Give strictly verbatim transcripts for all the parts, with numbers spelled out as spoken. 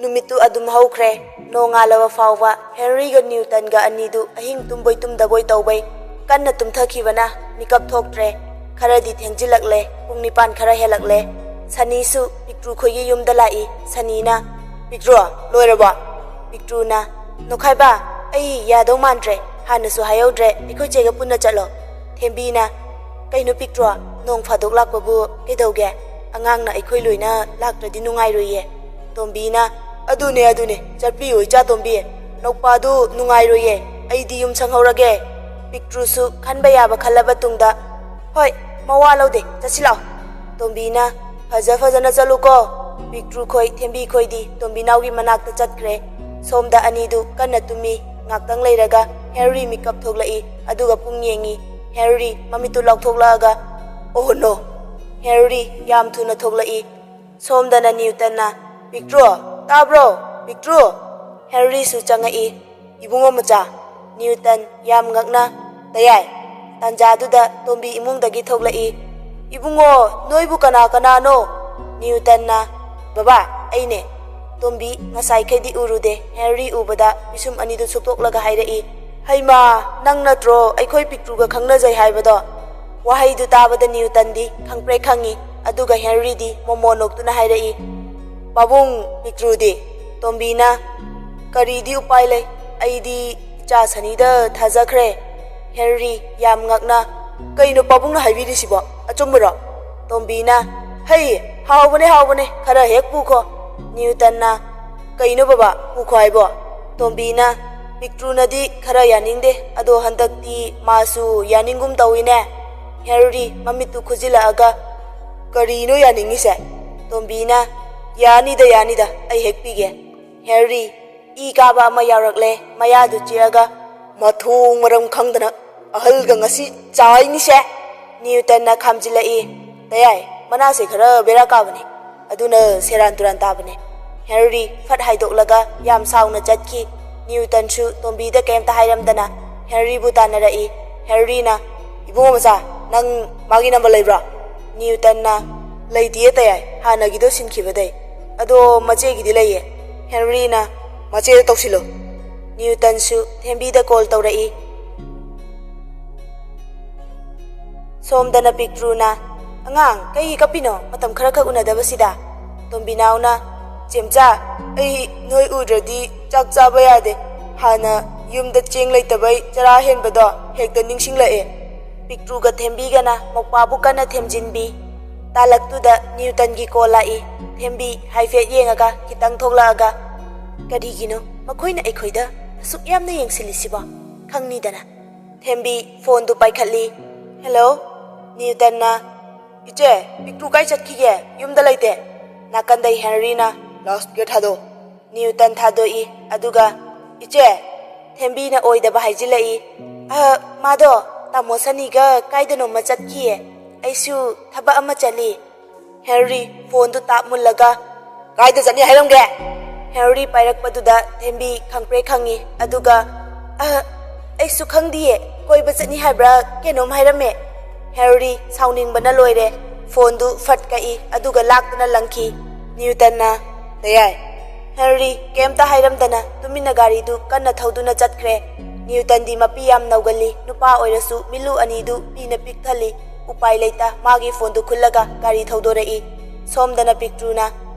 ꯅꯨꯃꯤꯠꯇꯨ ꯑꯗꯨꯝ ꯍꯧꯈ꯭ꯔꯦ꯫ ꯅꯣꯡꯉꯥꯜꯂꯕ ꯐꯥꯎꯕ ꯍꯦꯅꯔꯤꯒ ꯅ꯭ꯌꯨꯇꯟꯒ ꯑꯅꯤꯗꯨ ꯑꯍꯤꯡ ꯇꯨꯝꯕꯣꯏ ꯇꯨꯝꯗꯕꯣꯏ ꯇꯧꯕꯩ ꯀꯟꯅ ꯇꯨꯝꯊꯈꯤꯕꯅ ꯃꯤꯀꯞ ꯊꯣꯛꯇ꯭ꯔꯦ꯫ ꯈꯔꯗꯤ ꯊꯦꯡꯖꯤꯜꯂꯛꯂꯦ, ꯄꯨꯡ ꯅꯤꯄꯥꯟ ꯈꯔ ꯍꯦꯜꯂꯛꯂꯦ꯫ ꯁꯅꯤꯁꯨ ꯄꯤꯛꯇ꯭ꯔꯨ ꯈꯣꯏꯒꯤ ꯌꯨꯝꯗ ꯂꯥꯛꯏ꯫ ꯁꯅꯤꯅ, "ꯄꯤꯛꯇ꯭ꯔꯨ, ꯂꯣꯏꯔꯕꯣ?" ꯄꯤꯛꯇ꯭ꯔꯨꯅ, "ꯅꯣꯈꯥꯏꯕ, ꯑꯩ ꯌꯥꯗꯧ ꯃꯥꯟꯗ꯭ꯔꯦ, ꯍꯥꯟꯅꯁꯨ ꯍꯥꯏꯍꯧꯗ꯭ꯔꯦ, ꯑꯩꯈꯣꯏ ꯆꯦꯒ ꯄꯨꯟꯅ ꯆꯠꯂꯣ꯫" ꯊꯦꯝꯕꯤꯅ, "ꯀꯩꯅꯣ ꯄꯤꯛꯇ꯭ꯔꯣ, ꯅꯣꯡ ꯐꯥꯗꯣꯛ ꯂꯥꯛꯄꯕꯨ ꯀꯩꯗꯧꯒꯦ? ꯑꯉꯥꯡꯅ ꯑꯩꯈꯣꯏ ꯂꯣꯏꯅ ꯂꯥꯛꯇ꯭ꯔꯗꯤ ꯅꯨꯡꯉꯥꯏꯔꯣꯏꯌꯦ꯫" ꯇꯣꯝꯕꯤꯅ, "ꯑꯗꯨꯅꯦ, ꯑꯗꯨꯅꯦ, ꯆꯠꯄꯤꯌꯨ ꯏꯆꯥ ꯇꯣꯝꯕꯤ, ꯅꯧꯄꯥꯗꯨ ꯅꯨꯡꯉꯥꯏꯔꯣꯏꯌꯦ, ꯑꯩꯗꯤ ꯌꯨꯝ ꯁꯪꯍꯧꯔꯒꯦ꯫" ꯄꯤꯛꯇ꯭ꯔꯨꯁꯨ ꯈꯟꯕ ꯌꯥꯕ ꯈꯜꯂꯕ ꯇꯨꯡꯗ, "ꯍꯣꯏ, ꯃꯋꯥ ꯂꯧꯗꯦ, ꯆꯠꯁꯤ ꯂꯥꯛꯑꯣ꯫" ꯇꯣꯝꯕꯤꯅ, "ꯐꯖ ꯐꯖꯅ ꯆꯠꯂꯨꯀꯣ꯫" ꯄꯤꯛꯇ꯭ꯔꯨ ꯈꯣꯏ, ꯊꯦꯝꯕꯤ ꯈꯣꯏꯗꯤ ꯇꯣꯝꯕꯤꯅꯥꯎꯒꯤ ꯃꯅꯥꯛꯇ ꯆꯠꯈ꯭ꯔꯦ꯫ ꯁꯣꯝꯗ ꯑꯅꯤꯗꯨ ꯀꯟꯅ ꯇꯨꯝꯃꯤ꯫ ꯉꯥꯛꯇꯪ ꯂꯩꯔꯒ ꯍꯦꯅꯔꯤ ꯃꯤꯀꯞ ꯊꯣꯛꯂꯛꯏ, ꯑꯗꯨꯒ ꯄꯨꯡ ꯌꯦꯡꯉꯤ꯫ ꯍꯦꯅꯔꯤ ꯃꯃꯤꯠꯇꯨ ꯂꯥꯎꯊꯣꯛꯂꯛꯑꯒ, "ꯑꯣꯍꯣ ꯅꯣ!" ꯍꯦꯅꯔꯤ ꯌꯥꯝ ꯊꯨꯅ ꯊꯣꯛꯂꯛꯏ꯫ ꯁꯣꯝꯗꯅ ꯅ꯭ꯌꯨꯇꯟꯅ, "ꯄꯤꯛꯇ꯭ꯔꯨ, ꯇꯥꯕ꯭ꯔꯣ? ꯄꯤꯛꯇ꯭ꯔꯨ!" ꯍꯦꯅꯔꯤꯁꯨ ꯆꯪꯉꯛꯏ꯫ "ꯏꯕꯨꯡꯉꯣ ꯃꯆꯥ꯫" ꯅ꯭ꯌꯨꯇꯟ ꯌꯥꯝ ꯉꯛꯅ, "ꯇꯌꯥꯏ꯫" ꯇꯥꯟꯖꯥꯗꯨꯗ ꯇꯣꯝꯕꯤ ꯏꯃꯨꯡꯗꯒꯤ ꯊꯣꯛꯂꯛꯏ꯫ "ꯏꯕꯨꯡꯉꯣ, ꯅꯣꯏꯕꯨ ꯀꯅꯥ ꯀꯅꯥꯅꯣ?" ꯅ꯭ꯌꯨꯇꯟꯅ, "ꯕꯕꯥ, ꯑꯩꯅꯦ꯫" ꯇꯣꯝꯕꯤ ꯉꯁꯥꯏꯈꯩꯗꯤ ꯎꯔꯨꯗꯦ꯫ ꯍꯦꯅꯔꯤ ꯎꯕꯗ ꯄꯤꯁꯨꯝ ꯑꯅꯤꯗꯨ ꯁꯨꯛꯇꯣꯛꯂꯒ ꯍꯥꯏꯔꯛꯏ, "ꯍꯩꯃꯥ, ꯅꯪ ꯅꯠꯇ꯭ꯔꯣ ꯑꯩꯈꯣꯏ ꯄꯤꯛꯇ꯭ꯔꯨꯒ ꯈꯪꯅꯖꯩ ꯍꯥꯏꯕꯗꯣ?" ꯋꯥꯍꯩꯗꯨ ꯇꯥꯕꯗ ꯅ꯭ꯌꯨꯇꯟꯗꯤ ꯈꯪꯄ꯭ꯔꯦꯛ ꯈꯪꯉꯤ, ꯑꯗꯨꯒ ꯍꯦꯅꯔꯤꯗꯤ ꯃꯣꯃꯣ ꯅꯣꯛꯇꯨꯅ ꯍꯥꯏꯔꯛꯏ, "ꯄꯥꯕꯨꯡ, ꯄꯤꯛꯇ꯭ꯔꯨꯗꯤ?" ꯇꯣꯝꯕꯤꯅ, "ꯀꯔꯤꯗꯤ ꯎꯄꯥꯏ ꯂꯩ, ꯑꯩꯗꯤ ꯏꯆꯥ ꯁꯅꯤꯗ ꯊꯥꯖꯈ꯭ꯔꯦ꯫" ꯍꯦꯅꯔꯤ ꯌꯥꯝ ꯉꯛꯅ, "ꯀꯩꯅꯣ ꯄꯥꯕꯨꯡꯅ ꯍꯥꯏꯕꯤꯔꯤꯁꯤꯕꯣ? ꯑꯆꯨꯝꯕꯔꯣ?" ꯇꯣꯝꯕꯤꯅ, "ꯍꯩ, ꯍꯥꯎꯕꯅꯦ, ꯍꯥꯎꯕꯅꯦ, ꯈꯔ ꯍꯦꯛ ꯄꯨꯈꯣ꯫" ꯅ꯭ꯌꯨꯇꯟꯅ, "ꯀꯩꯅꯣ ꯕꯕꯥ, ꯄꯨꯈꯣ ꯍꯥꯏꯕꯣ?" ꯇꯣꯝꯕꯤꯅ, "ꯄꯤꯛꯇ꯭ꯔꯨꯅꯗꯤ ꯈꯔ ꯌꯥꯅꯤꯡꯗꯦ, ꯑꯗꯣ ꯍꯟꯗꯛꯇꯤ ꯃꯥꯁꯨ ꯌꯥꯅꯤꯡꯒꯨꯝ ꯇꯧꯏꯅꯦ꯫" ꯍꯦꯅꯔꯤ ꯃꯃꯤꯠꯇꯨ ꯈꯨꯖꯤꯜꯂꯛꯑꯒ, "ꯀꯔꯤꯅꯣ ꯌꯥꯅꯤꯡꯉꯤꯁꯦ?" ꯇꯣꯝꯕꯤꯅ, "ꯌꯥꯅꯤꯗ, ꯌꯥꯅꯤꯗ, ꯑꯩ ꯍꯦꯛ ꯄꯤꯒꯦ꯫" ꯍꯦꯅꯔꯤ ꯏ ꯀꯥꯕ ꯑꯃ ꯌꯥꯎꯔꯛꯂꯦ꯫ ꯃꯌꯥꯗꯨ ꯆꯤꯛꯑꯒ, "ꯃꯊꯣꯡ ꯃꯔꯝ ꯈꯪꯗꯅ ꯑꯍꯜꯒ ꯉꯁꯤ ꯆꯥꯏꯅꯤꯁꯦ!" ꯅ꯭ꯌꯨꯇꯟꯅ ꯈꯥꯝꯖꯤꯜꯂꯛꯏ꯫ "ꯇꯌꯥꯏ, ꯃꯅꯥꯁꯦ ꯈꯔ ꯕꯦꯔꯥ ꯀꯥꯕꯅꯦ, ꯑꯗꯨꯅ ꯁꯦꯔꯥꯟ ꯇꯨꯔꯥꯟ ꯇꯥꯕꯅꯦ꯫" ꯍꯦꯅꯔꯤ ꯐꯠ ꯍꯥꯏꯗꯣꯛꯂꯒ ꯌꯥꯝ ꯁꯥꯎꯅ ꯆꯠꯈꯤ꯫ ꯅ꯭ꯌꯨꯇꯟꯁꯨ ꯇꯣꯝꯕꯤꯗ ꯀꯩꯝꯇ ꯍꯥꯏꯔꯝꯗꯅ ꯍꯦꯅꯔꯤꯕꯨ ꯇꯥꯟꯅꯔꯛꯏ꯫ ꯍꯦꯅꯔꯤꯅ, "ꯏꯕꯨꯡꯉꯣ ꯃꯆꯥ, ꯅꯪ ꯃꯥꯒꯤ ꯅꯝꯕꯔ ꯂꯩꯕ꯭ꯔꯣ?" ꯅ꯭ꯌꯨꯇꯟꯅ, "ꯂꯩꯇꯤꯌꯦ ꯇꯌꯥꯏ, ꯍꯥꯟꯅꯒꯤꯗꯣ ꯁꯤꯟꯈꯤꯕꯗꯩ꯫ ꯑꯗꯣ ꯃꯆꯦꯒꯤꯗꯤ ꯂꯩꯌꯦ꯫" ꯍꯦꯅꯔꯤꯅ, "ꯃꯆꯦꯗ ꯇꯧꯁꯤꯜꯂꯨ"꯫ ꯅ꯭ꯌꯨꯇꯟꯁꯨ ꯊꯦꯝꯕꯤꯗ ꯀꯣꯜ ꯇꯧꯔꯛꯏ꯫ ꯁꯣꯝꯗꯅ ꯄꯤꯛꯇ꯭ꯔꯨꯅ, "ꯑꯉꯥꯡ, ꯀꯩꯒꯤ ꯀꯞꯄꯤꯅꯣ? ꯃꯇꯝ ꯈꯔꯈꯛ ꯎꯅꯗꯕꯁꯤꯗ?" ꯇꯣꯝꯕꯤꯅꯥꯎꯅ, "ꯆꯦꯝꯆꯥ, ꯑꯩ ꯅꯣꯏ ꯎꯗ꯭ꯔꯗꯤ ꯆꯥꯛ ꯆꯥꯕ ꯌꯥꯗꯦ꯫ ꯍꯥꯟꯅ ꯌꯨꯝꯗ ꯆꯦꯡ ꯂꯩꯇꯕꯩ ꯆꯔꯥ ꯍꯦꯟꯕꯗꯣ ꯍꯦꯛꯇ ꯅꯤꯡꯁꯤꯡꯂꯛꯑꯦ"꯫ ꯄꯤꯛꯇ꯭ꯔꯨꯒ ꯊꯦꯝꯕꯤꯒꯅ ꯃꯧꯄꯥꯕꯨ ꯀꯟꯅ ꯊꯦꯝꯖꯤꯟꯕꯤ꯫ ꯇꯥꯂꯛꯇꯨꯗ ꯅ꯭ꯌꯨꯇꯟꯒꯤ ꯀꯣꯜ ꯂꯥꯛꯏ꯫ ꯊꯦꯝꯕꯤ ꯍꯥꯏꯐꯦꯠ ꯌꯦꯡꯉꯒ ꯈꯤꯇꯪ ꯊꯣꯛꯂꯛꯑꯒ, "ꯀꯔꯤꯒꯤꯅꯣ ꯃꯈꯣꯏꯅ ꯑꯩꯈꯣꯏꯗ ꯑꯁꯨꯛ ꯌꯥꯝꯅ ꯌꯦꯡꯁꯤꯜꯂꯤꯁꯤꯕꯣ? ꯈꯪꯅꯤꯗꯅ"꯫ ꯊꯦꯝꯕꯤ ꯐꯣꯟꯗꯨ ꯄꯥꯏꯈꯠꯂꯤ꯫ "ꯍꯦꯜꯂꯣ?" ꯅ꯭ꯌꯨꯇꯟꯅ, "ꯏꯆꯦ, ꯄꯤꯛꯇ꯭ꯔꯨ ꯀꯥꯏ ꯆꯠꯈꯤꯒꯦ? ꯌꯨꯝꯗ ꯂꯩꯇꯦ"꯫ ꯅꯥꯀꯟꯗꯩ ꯍꯦꯅꯔꯤꯅ, "ꯂꯥꯎꯗ ꯁ꯭ꯄꯤꯀꯔ ꯊꯥꯗꯣ"꯫ ꯅ꯭ꯌꯨꯇꯟ ꯊꯥꯗꯣꯛꯏ, ꯑꯗꯨꯒ, "ꯏꯆꯦ!" ꯊꯦꯝꯕꯤꯅ ꯑꯣꯏꯗꯕ ꯍꯥꯏꯖꯤꯜꯂꯛꯏ꯫ "ꯑ, ꯃꯥꯗꯣ ꯇꯥꯃꯣ ꯁꯅꯤꯒ ꯀꯥꯏꯗꯅꯣꯃ ꯆꯠꯈꯤꯌꯦ꯫ ꯑꯩꯁꯨ ꯊꯕꯛ ꯑꯃ ꯆꯠꯂꯤ"꯫ ꯍꯦꯅꯔꯤ ꯐꯣꯟꯗꯨ ꯇꯥꯞ ꯃꯨꯜꯂꯒ, "ꯀꯥꯏꯗ ꯆꯠꯅꯤ ꯍꯥꯏꯔꯝꯒꯦ?" ꯍꯦꯅꯔꯤ ꯄꯥꯏꯔꯛꯄꯗꯨꯗ ꯊꯦꯝꯕꯤ ꯈꯪꯄ꯭ꯔꯦꯛ ꯈꯪꯉꯤ, ꯑꯗꯨꯒ, "ꯑ, ꯑꯩꯁꯨ ꯈꯪꯗꯤꯌꯦ, ꯀꯣꯏꯕ ꯆꯠꯅꯤ ꯍꯥꯏꯕ꯭ꯔꯥ ꯀꯩꯅꯣꯝ ꯍꯥꯏꯔꯝꯃꯦ"꯫ ꯍꯦꯅꯔꯤ ꯁꯥꯎꯅꯤꯡꯕꯅ ꯂꯣꯏꯔꯦ, ꯐꯣꯟꯗꯨ ꯐꯠ ꯀꯛꯏ, ꯑꯗꯨꯒ ꯂꯥꯛꯇꯨꯅ ꯂꯪꯈꯤ꯫ ꯅ꯭ꯌꯨꯇꯟꯅ, "ꯇꯌꯥꯏ"꯫ ꯍꯦꯅꯔꯤ ꯀꯩꯝꯇ ꯍꯥꯏꯔꯝꯗꯅ ꯇꯨꯃꯤꯟꯅ ꯒꯥꯔꯤꯗꯨ ꯀꯟꯅ ꯊꯧꯗꯨꯅ ꯆꯠꯈ꯭ꯔꯦ꯫ ꯅ꯭ꯌꯨꯇꯟꯗꯤ ꯃꯄꯤ ꯌꯥꯝ ꯅꯧꯒꯜꯂꯤ, ꯅꯨꯄꯥ ꯑꯣꯏꯔꯁꯨ ꯃꯤꯠꯂꯨ ꯑꯅꯤꯗꯨ ꯄꯤꯅ ꯄꯤꯛ ꯊꯜꯂꯤ꯫ ꯎꯄꯥꯏ ꯂꯩꯇ ꯃꯥꯒꯤ ꯐꯣꯟꯗꯨ ꯈꯨꯜꯂꯒ ꯒꯥꯔꯤ ꯊꯧꯗꯣꯔꯛꯏ꯫ ꯁꯣꯝꯗꯅ ꯄꯤꯛꯇ꯭ꯔꯨꯅ,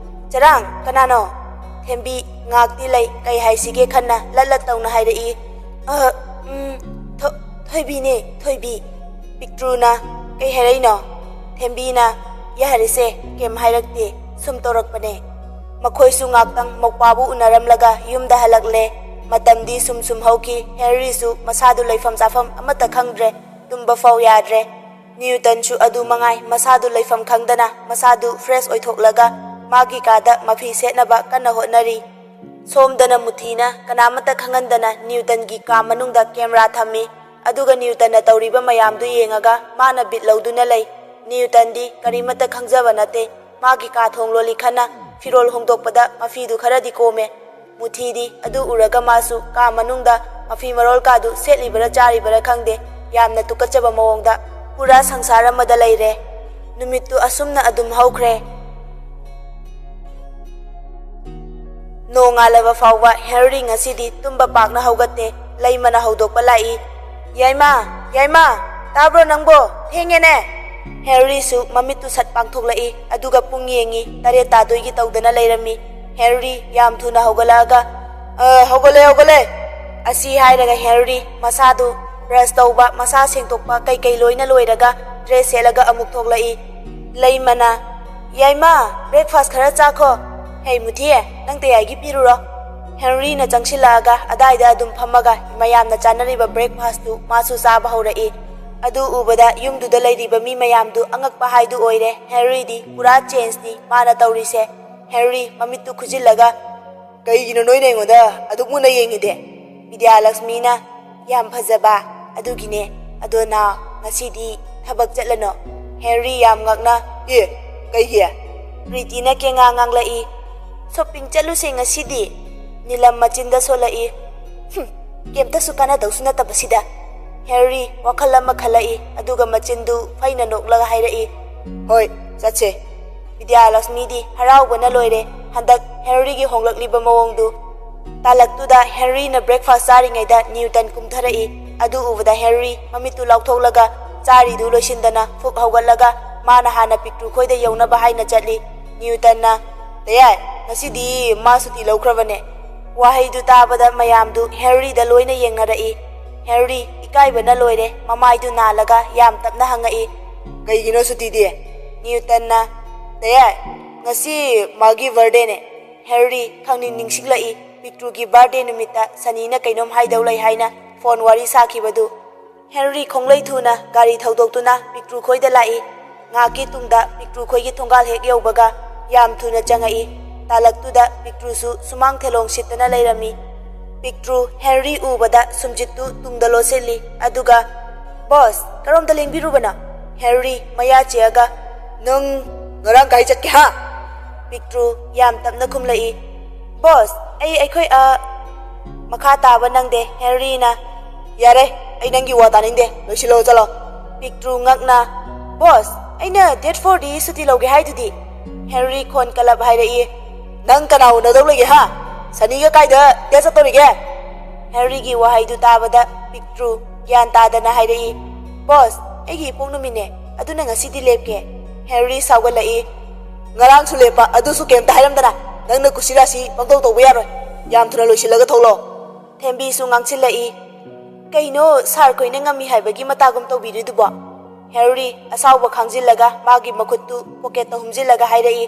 "ꯆꯔꯥꯡ, ꯀꯅꯥꯅꯣ?" ꯊꯦꯝꯕꯤ ꯉꯥꯛꯇꯤ ꯂꯩ, ꯀꯩ ꯍꯥꯏꯁꯤꯒꯦ ꯈꯟꯅ ꯂꯠ ꯂꯠ ꯇꯧꯅ ꯍꯥꯏꯔꯛꯏ꯫ "ꯑ, ꯎꯝ, ꯊꯣ-, ꯊꯣꯏꯕꯤꯅꯦ, ꯊꯣꯏꯕꯤ"꯫ ꯄꯤꯛꯇ꯭ꯔꯨꯅ, "ꯀꯩ ꯍꯥꯏꯔꯛꯏꯅꯣ?" ꯊꯦꯝꯕꯤꯅ, "ꯌꯥꯔꯦꯁꯦ, ꯀꯩꯝ ꯍꯥꯏꯔꯛꯇꯦ, ꯁꯨꯝ ꯇꯧꯔꯛꯄꯅꯦ"꯫ ꯃꯈꯣꯏꯁꯨ ꯉꯥꯛꯇꯪ ꯃꯧꯄꯥꯕꯨ ꯎꯅꯔꯝꯂꯒ ꯌꯨꯝꯗ ꯍꯜꯂꯛꯂꯦ꯫ ꯃꯇꯝꯗꯤ ꯁꯨꯝ ꯁꯨꯝ ꯍꯧꯈꯤ꯫ ꯍꯦꯅꯔꯤꯁꯨ ꯃꯁꯥꯗꯨ ꯂꯩꯐꯝ ꯆꯥꯐꯝ ꯑꯃꯠꯇ ꯈꯪꯗ꯭ꯔꯦ, ꯇꯨꯝꯕ ꯐꯥꯎ ꯌꯥꯗ꯭ꯔꯦ꯫ ꯅ꯭ꯌꯨꯇꯟꯁꯨ ꯑꯗꯨ ꯃꯉꯥꯏ, ꯃꯁꯥꯗꯨ ꯂꯩꯐꯝ ꯈꯪꯗꯅ ꯃꯁꯥꯗꯨ ꯐ꯭ꯔꯦꯁ ꯑꯣꯏꯊꯣꯛꯂꯒ ꯃꯥꯒꯤ ꯀꯥꯗ ꯃꯐꯤ ꯁꯦꯠꯅꯕ ꯀꯟꯅ ꯍꯣꯠꯅꯔꯤ꯫ ꯁꯣꯝꯗꯅ ꯃꯨꯊꯤꯅ ꯀꯅꯥꯃꯠꯇ ꯈꯪꯍꯟꯗꯅ ꯅ꯭ꯌꯨꯇꯟꯒꯤ ꯀꯥ ꯃꯅꯨꯡꯗ ꯀꯦꯃꯦꯔꯥ ꯊꯝꯃꯤ꯫ ꯑꯗꯨꯒ ꯅ꯭ꯌꯨꯇꯟꯅ ꯇꯧꯔꯤꯕ ꯃꯌꯥꯝꯗꯨ ꯌꯦꯡꯉꯒ ꯃꯥꯅ ꯕꯤꯠ ꯂꯧꯗꯨꯅ ꯂꯩ꯫ ꯅ꯭ꯌꯨꯇꯟꯗꯤ ꯀꯔꯤꯃꯠꯇ ꯈꯪꯖꯕ ꯅꯠꯇꯦ꯫ ꯃꯥꯒꯤ ꯀꯥ ꯊꯣꯡ ꯂꯣꯜꯂꯤ ꯈꯟꯅ ꯐꯤꯔꯣꯜ ꯍꯣꯡꯗꯣꯛꯄꯗ ꯃꯐꯤꯗꯨ ꯈꯔꯗꯤ ꯀꯣꯝꯃꯦ꯫ ꯃꯨꯊꯤꯗꯤ ꯑꯗꯨ ꯎꯔꯒ ꯃꯥꯁꯨ ꯀꯥ ꯃꯅꯨꯡꯗ ꯃꯐꯤ ꯃꯔꯣꯜ ꯀꯥꯗꯨ ꯁꯦꯠꯂꯤꯕꯔꯥ ꯆꯥꯔꯤꯕꯔꯥ ꯈꯪꯗꯦ, ꯌꯥꯝꯅ ꯇꯨꯀꯠꯆꯕ ꯃꯑꯣꯡꯗ ꯄꯨꯔꯥ ꯁꯪꯁꯥꯔ ꯑꯃꯗ ꯂꯩꯔꯦ꯫ ꯅꯨꯃꯤꯠꯇꯨ ꯑꯁꯨꯝꯅ ꯑꯗꯨꯝ ꯍꯧꯈ꯭ꯔꯦ꯫ ꯅꯣꯡꯉꯥꯜꯂꯕ ꯐꯥꯎꯕ ꯍꯦꯅꯔꯤ ꯉꯁꯤꯗꯤ ꯇꯨꯝꯕ ꯄꯥꯛꯅ ꯍꯧꯒꯠꯇꯦ꯫ ꯂꯩꯃꯅ ꯍꯧꯗꯣꯛꯄ ꯂꯥꯛꯏ꯫ "ꯌꯥꯏꯃ, ꯌꯥꯏꯃ, ꯇꯥꯕ꯭ꯔꯣ ꯅꯪꯕꯣ? ꯊꯦꯡꯉꯦꯅꯦ!" ꯍꯦꯅꯔꯤꯁꯨ ꯃꯃꯤꯠꯇꯨ ꯁꯠ ꯄꯥꯡꯊꯣꯛꯂꯛꯏ, ꯑꯗꯨꯒ ꯄꯨꯡ ꯌꯦꯡꯉꯤ, ꯇꯔꯦꯠ ꯇꯥꯗꯣꯏꯒꯤ ꯇꯧꯗꯅ ꯂꯩꯔꯝꯃꯤ꯫ ꯍꯦꯅꯔꯤ ꯌꯥꯝ ꯊꯨꯅ ꯍꯧꯒꯠꯂꯛꯑꯒ, "ꯑ, ꯍꯧꯒꯠꯂꯦ, ꯍꯧꯒꯠꯂꯦ!" ꯑꯁꯤ ꯍꯥꯏꯔꯒ ꯍꯦꯅꯔꯤ ꯃꯁꯥꯗꯨ ꯕ꯭ꯔꯁ ꯇꯧꯕ, ꯃꯁꯥ ꯁꯦꯡꯗꯣꯛꯄ, ꯀꯩꯀꯩ ꯂꯣꯏꯅ ꯂꯣꯏꯔꯒ ꯗ꯭ꯔꯦꯁ ꯁꯦꯠꯂꯒ ꯑꯃꯨꯛ ꯊꯣꯛꯂꯛꯏ꯫ ꯂꯩꯃꯅ, "ꯌꯥꯏꯃ, ꯕ꯭ꯔꯦꯛꯐꯥꯁ ꯈꯔ ꯆꯥꯈꯣ꯫ ꯍꯦ ꯃꯨꯊꯤ, ꯅꯪ ꯇꯌꯥꯏꯒꯤ ꯄꯤꯔꯨꯔꯣ꯫" ꯍꯦꯅꯔꯤꯅ ꯆꯪꯁꯤꯜꯂꯛꯑꯒ ꯑꯗꯥꯏꯗ ꯑꯗꯨꯝ ꯐꯝꯃꯒ ꯃꯌꯥꯝꯅ ꯆꯥꯅꯔꯤꯕ ꯕ꯭ꯔꯦꯛꯐꯥꯁꯇꯨ ꯃꯥꯁꯨ ꯆꯥꯕ ꯍꯧꯔꯛꯏ꯫ ꯑꯗꯨ ꯎꯕꯗ ꯌꯨꯝꯗꯨꯗ ꯂꯩꯔꯤꯕ ꯃꯤ ꯃꯌꯥꯝꯗꯨ ꯑꯉꯛꯄ ꯍꯥꯏꯗꯨ ꯑꯣꯏꯔꯦ꯫ ꯍꯦꯅꯔꯤꯗꯤ ꯄꯨꯔꯥ ꯆꯦꯟꯖꯅꯤ ꯃꯥꯅ ꯇꯧꯔꯤꯁꯦ꯫ ꯍꯦꯅꯔꯤ ꯃꯃꯤꯠꯇꯨ ꯈꯨꯖꯤꯜꯂꯒ, "ꯀꯩꯒꯤꯅꯣ ꯅꯣꯏꯅ ꯑꯩꯉꯣꯟꯗ ꯑꯗꯨꯛ ꯃꯨꯟꯅ ꯌꯦꯡꯉꯤꯗꯤ?" ꯕꯤꯗ꯭ꯌꯥꯂꯛꯁꯃꯤꯅ, "ꯌꯥꯝ ꯐꯖꯕ, ꯑꯗꯨꯒꯤꯅꯦ꯫ ꯑꯗꯣ ꯅꯥꯎ, ꯉꯁꯤꯗꯤ ꯊꯕꯛ ꯆꯠꯂꯅꯣ?" ꯍꯦꯅꯔꯤ ꯌꯥꯝ ꯉꯛꯅ, "ꯑꯦ, ꯀꯩꯒꯤ?" ꯄ꯭ꯔꯤꯇꯤꯅ ꯀꯦꯉꯥ ꯉꯥꯡꯂꯛꯏ, "ꯁꯣꯄꯤꯡ ꯆꯠꯂꯨꯁꯦ ꯉꯁꯤꯗꯤ꯫" ꯅꯤꯂꯝ ꯃꯆꯤꯟꯗ ꯁꯣꯜꯂꯛꯏ, "ꯍꯨꯝ, ꯀꯩꯝꯇꯁꯨ ꯀꯥꯟꯅꯗꯧꯁꯨ ꯅꯠꯇꯕꯁꯤꯗ꯫" ꯍꯦꯅꯔꯤ ꯋꯥꯈꯜ ꯑꯃ ꯈꯜꯂꯛꯏ, ꯑꯗꯨꯒ ꯃꯆꯤꯟꯗꯨ ꯐꯩꯅ ꯅꯣꯛꯂꯒ ꯍꯥꯏꯔꯛꯏ, "ꯍꯣꯏ, ꯆꯠꯁꯦ꯫" ꯕꯤꯗ꯭ꯌꯥꯂꯛꯁꯃꯤꯗꯤ ꯍꯔꯥꯎꯕꯅ ꯂꯣꯏꯔꯦ ꯍꯟꯗꯛ ꯍꯦꯅꯔꯤꯒꯤ ꯍꯣꯡꯂꯛꯂꯤꯕ ꯃꯑꯣꯡꯗꯨ꯫ ꯇꯥꯂꯛꯇꯨꯗ ꯍꯦꯅꯔꯤꯅ ꯕ꯭ꯔꯦꯛꯐꯥꯁ ꯆꯥꯔꯤꯉꯩꯗ ꯅ꯭ꯌꯨꯇꯟ ꯀꯨꯝꯊꯔꯛꯏ꯫ ꯑꯗꯨ ꯎꯕꯗ ꯍꯦꯅꯔꯤ ꯃꯃꯤꯠꯇꯨ ꯂꯥꯎꯊꯣꯛꯂꯒ ꯆꯥꯔꯤꯗꯨ ꯂꯣꯏꯁꯤꯟꯗꯅ ꯐꯨꯛ ꯍꯧꯒꯠꯂꯒ ꯃꯥꯅ ꯍꯥꯟꯅ ꯄꯤꯛꯇ꯭ꯔꯨ ꯈꯣꯏꯗ ꯌꯧꯅꯕ ꯍꯥꯏꯅ ꯆꯠꯂꯤ꯫ ꯅ꯭ꯌꯨꯇꯟꯅ, "ꯇꯌꯥꯏ, ꯉꯁꯤꯗꯤ ꯃꯥ ꯁꯨꯇꯤ ꯂꯧꯈ꯭ꯔꯕꯅꯦ꯫" ꯋꯥꯍꯩꯗꯨ ꯇꯥꯕꯗ ꯃꯌꯥꯝꯗꯨ ꯍꯦꯅꯔꯤꯗ ꯂꯣꯏꯅ ꯌꯦꯡꯅꯔꯛꯏ꯫ ꯍꯦꯅꯔꯤ ꯏꯀꯥꯏꯕꯅ ꯂꯣꯏꯔꯦ, ꯃꯃꯥꯏꯗꯨ ꯅꯥꯜꯂꯒ ꯌꯥꯝ ꯇꯞꯅ ꯍꯪꯉꯛꯏ, "ꯀꯩꯒꯤꯅꯣ ꯁꯨꯇꯤꯗꯤ?" ꯅ꯭ꯌꯨꯇꯟꯅ, "ꯇꯌꯥꯏ, ꯉꯁꯤ ꯃꯥꯒꯤ ꯕꯥꯔꯗꯦꯅꯦ꯫" ꯍꯦꯅꯔꯤ ꯈꯪꯅꯤꯡ ꯅꯤꯡꯁꯤꯡꯂꯛꯏ, ꯄꯤꯛꯇ꯭ꯔꯨꯒꯤ ꯕꯥꯔꯗꯦ ꯅꯨꯃꯤꯠꯇ ꯁꯅꯤꯅ ꯀꯩꯅꯣꯝ ꯍꯥꯏꯗꯧ ꯂꯩ ꯍꯥꯏꯅ ꯐꯣꯟ ꯋꯥꯔꯤ ꯁꯥꯈꯤꯕꯗꯨ꯫ ꯍꯦꯅꯔꯤ ꯈꯣꯡꯂꯩ ꯊꯨꯅ ꯒꯥꯔꯤ ꯊꯧꯗꯣꯛꯇꯨꯅ ꯄꯤꯛꯇ꯭ꯔꯨ ꯈꯣꯏꯗ ꯂꯥꯛꯏ꯫ ꯉꯥꯏꯍꯥꯛꯀꯤ ꯇꯨꯡꯗ ꯄꯤꯛꯇ꯭ꯔꯨ ꯈꯣꯏꯒꯤ ꯊꯣꯡꯒꯥꯜ ꯍꯦꯛ ꯌꯧꯕꯒ ꯌꯥꯝ ꯊꯨꯅ ꯆꯪꯉꯛꯏ꯫ ꯇꯥꯂꯛꯇꯨꯗ ꯄꯤꯛꯇ꯭ꯔꯨꯁꯨ ꯁꯨꯃꯥꯡ ꯊꯦꯂꯣꯡ ꯁꯤꯠꯇꯅ ꯂꯩꯔꯝꯃꯤ꯫ ꯄꯤꯛꯇ꯭ꯔꯨ ꯍꯦꯅꯔꯤ ꯎꯕꯗ ꯁꯨꯝꯖꯤꯠꯇꯨ ꯇꯨꯡꯗ ꯂꯣꯠꯁꯤꯜꯂꯤ, ꯑꯗꯨꯒ, "ꯕꯣꯁ, ꯀꯔꯣꯝꯗ ꯂꯦꯡꯕꯤꯔꯨꯕꯅꯣ?" ꯍꯦꯅꯔꯤ ꯃꯌꯥ ꯆꯤꯛꯑꯒ, "ꯅꯪ ꯉꯔꯥꯡ ꯀꯥꯏ ꯆꯠꯀꯦ, ꯍꯥ?" ꯄꯤꯛꯇ꯭ꯔꯨ ꯌꯥꯝ ꯇꯞꯅ ꯈꯨꯝꯂꯛꯏ, "ꯕꯣꯁ, ꯑꯩ, ꯑꯩꯈꯣꯏ, ꯑ," ꯃꯈꯥ ꯇꯥꯕ ꯅꯪꯗꯦ꯫ ꯍꯦꯅꯔꯤꯅ, "ꯌꯥꯔꯦ, ꯑꯩ ꯅꯪꯒꯤ ꯋꯥ ꯇꯥꯅꯤꯡꯗꯦ, ꯂꯣꯏꯁꯤꯜꯂꯣ, ꯆꯠꯂꯣ꯫" ꯄꯤꯛꯇ꯭ꯔꯨ ꯉꯛꯅ, "ꯕꯣꯁ, ꯑꯩꯅ ꯗꯦꯠ ꯐꯣꯔꯗꯤ ꯁꯨꯇꯤ ꯂꯧꯒꯦ ꯍꯥꯏꯗꯨꯗꯤ?" ꯍꯦꯅꯔꯤ ꯈꯣꯟ ꯀꯜꯂꯞ ꯍꯥꯏꯔꯛꯏ, "ꯅꯪ ꯀꯅꯥ ꯎꯅꯗꯧ ꯂꯩꯒꯦ, ꯍꯥ?" "ꯁꯅꯤꯒ ꯀꯥꯏꯗ date ꯆꯠꯇꯣꯔꯤꯒꯦ?" ꯍꯦꯅꯔꯤꯒꯤ ꯋꯥꯍꯩꯗꯨ ꯇꯥꯕꯗ ꯄꯤꯛꯇ꯭ꯔꯨ ꯒ꯭ꯌꯥꯟ ꯇꯥꯗꯅ ꯍꯥꯏꯔꯛꯏ, "ꯕꯣꯁ, ꯑꯩꯒꯤ ꯏꯄꯣꯛ ꯅꯨꯃꯤꯠꯅꯦ, ꯑꯗꯨꯅ ꯉꯁꯤꯗꯤ ꯂꯦꯞꯀꯦ꯫" ꯍꯦꯅꯔꯤ ꯁꯥꯎꯒꯠꯂꯛꯏ, "ꯉꯔꯥꯡꯁꯨ ꯂꯦꯞꯄ, ꯑꯗꯨꯁꯨ ꯀꯩꯝꯇ ꯍꯥꯏꯔꯝꯗꯅ꯫ ꯅꯪꯅ ꯀꯨꯁꯤꯔꯥꯁꯤ ꯄꯪꯇꯧ ꯇꯧꯕ ꯌꯥꯔꯣꯏ꯫ ꯌꯥꯝ ꯊꯨꯅ ꯂꯣꯏꯁꯤꯜꯂꯒ ꯊꯣꯛꯂꯛꯑꯣ꯫" ꯊꯦꯝꯕꯤꯁꯨ ꯉꯥꯡꯁꯤꯜꯂꯛꯏ, "ꯀꯩꯅꯣ, ꯁꯥꯔ ꯈꯣꯏꯅ ꯉꯝꯃꯤ ꯍꯥꯏꯕꯒꯤ ꯃꯇꯥꯒꯨꯝ ꯇꯧꯕꯤꯔꯤꯗꯨꯕꯣ?" ꯍꯦꯅꯔꯤ ꯑꯁꯥꯎꯕ ꯈꯥꯡꯖꯤꯜꯂꯒ ꯃꯥꯒꯤ ꯃꯈꯨꯠꯇꯨ ꯄꯣꯀꯦꯠꯇ ꯍꯨꯝꯖꯤꯜꯂꯒ ꯍꯥꯏꯔꯛꯏ,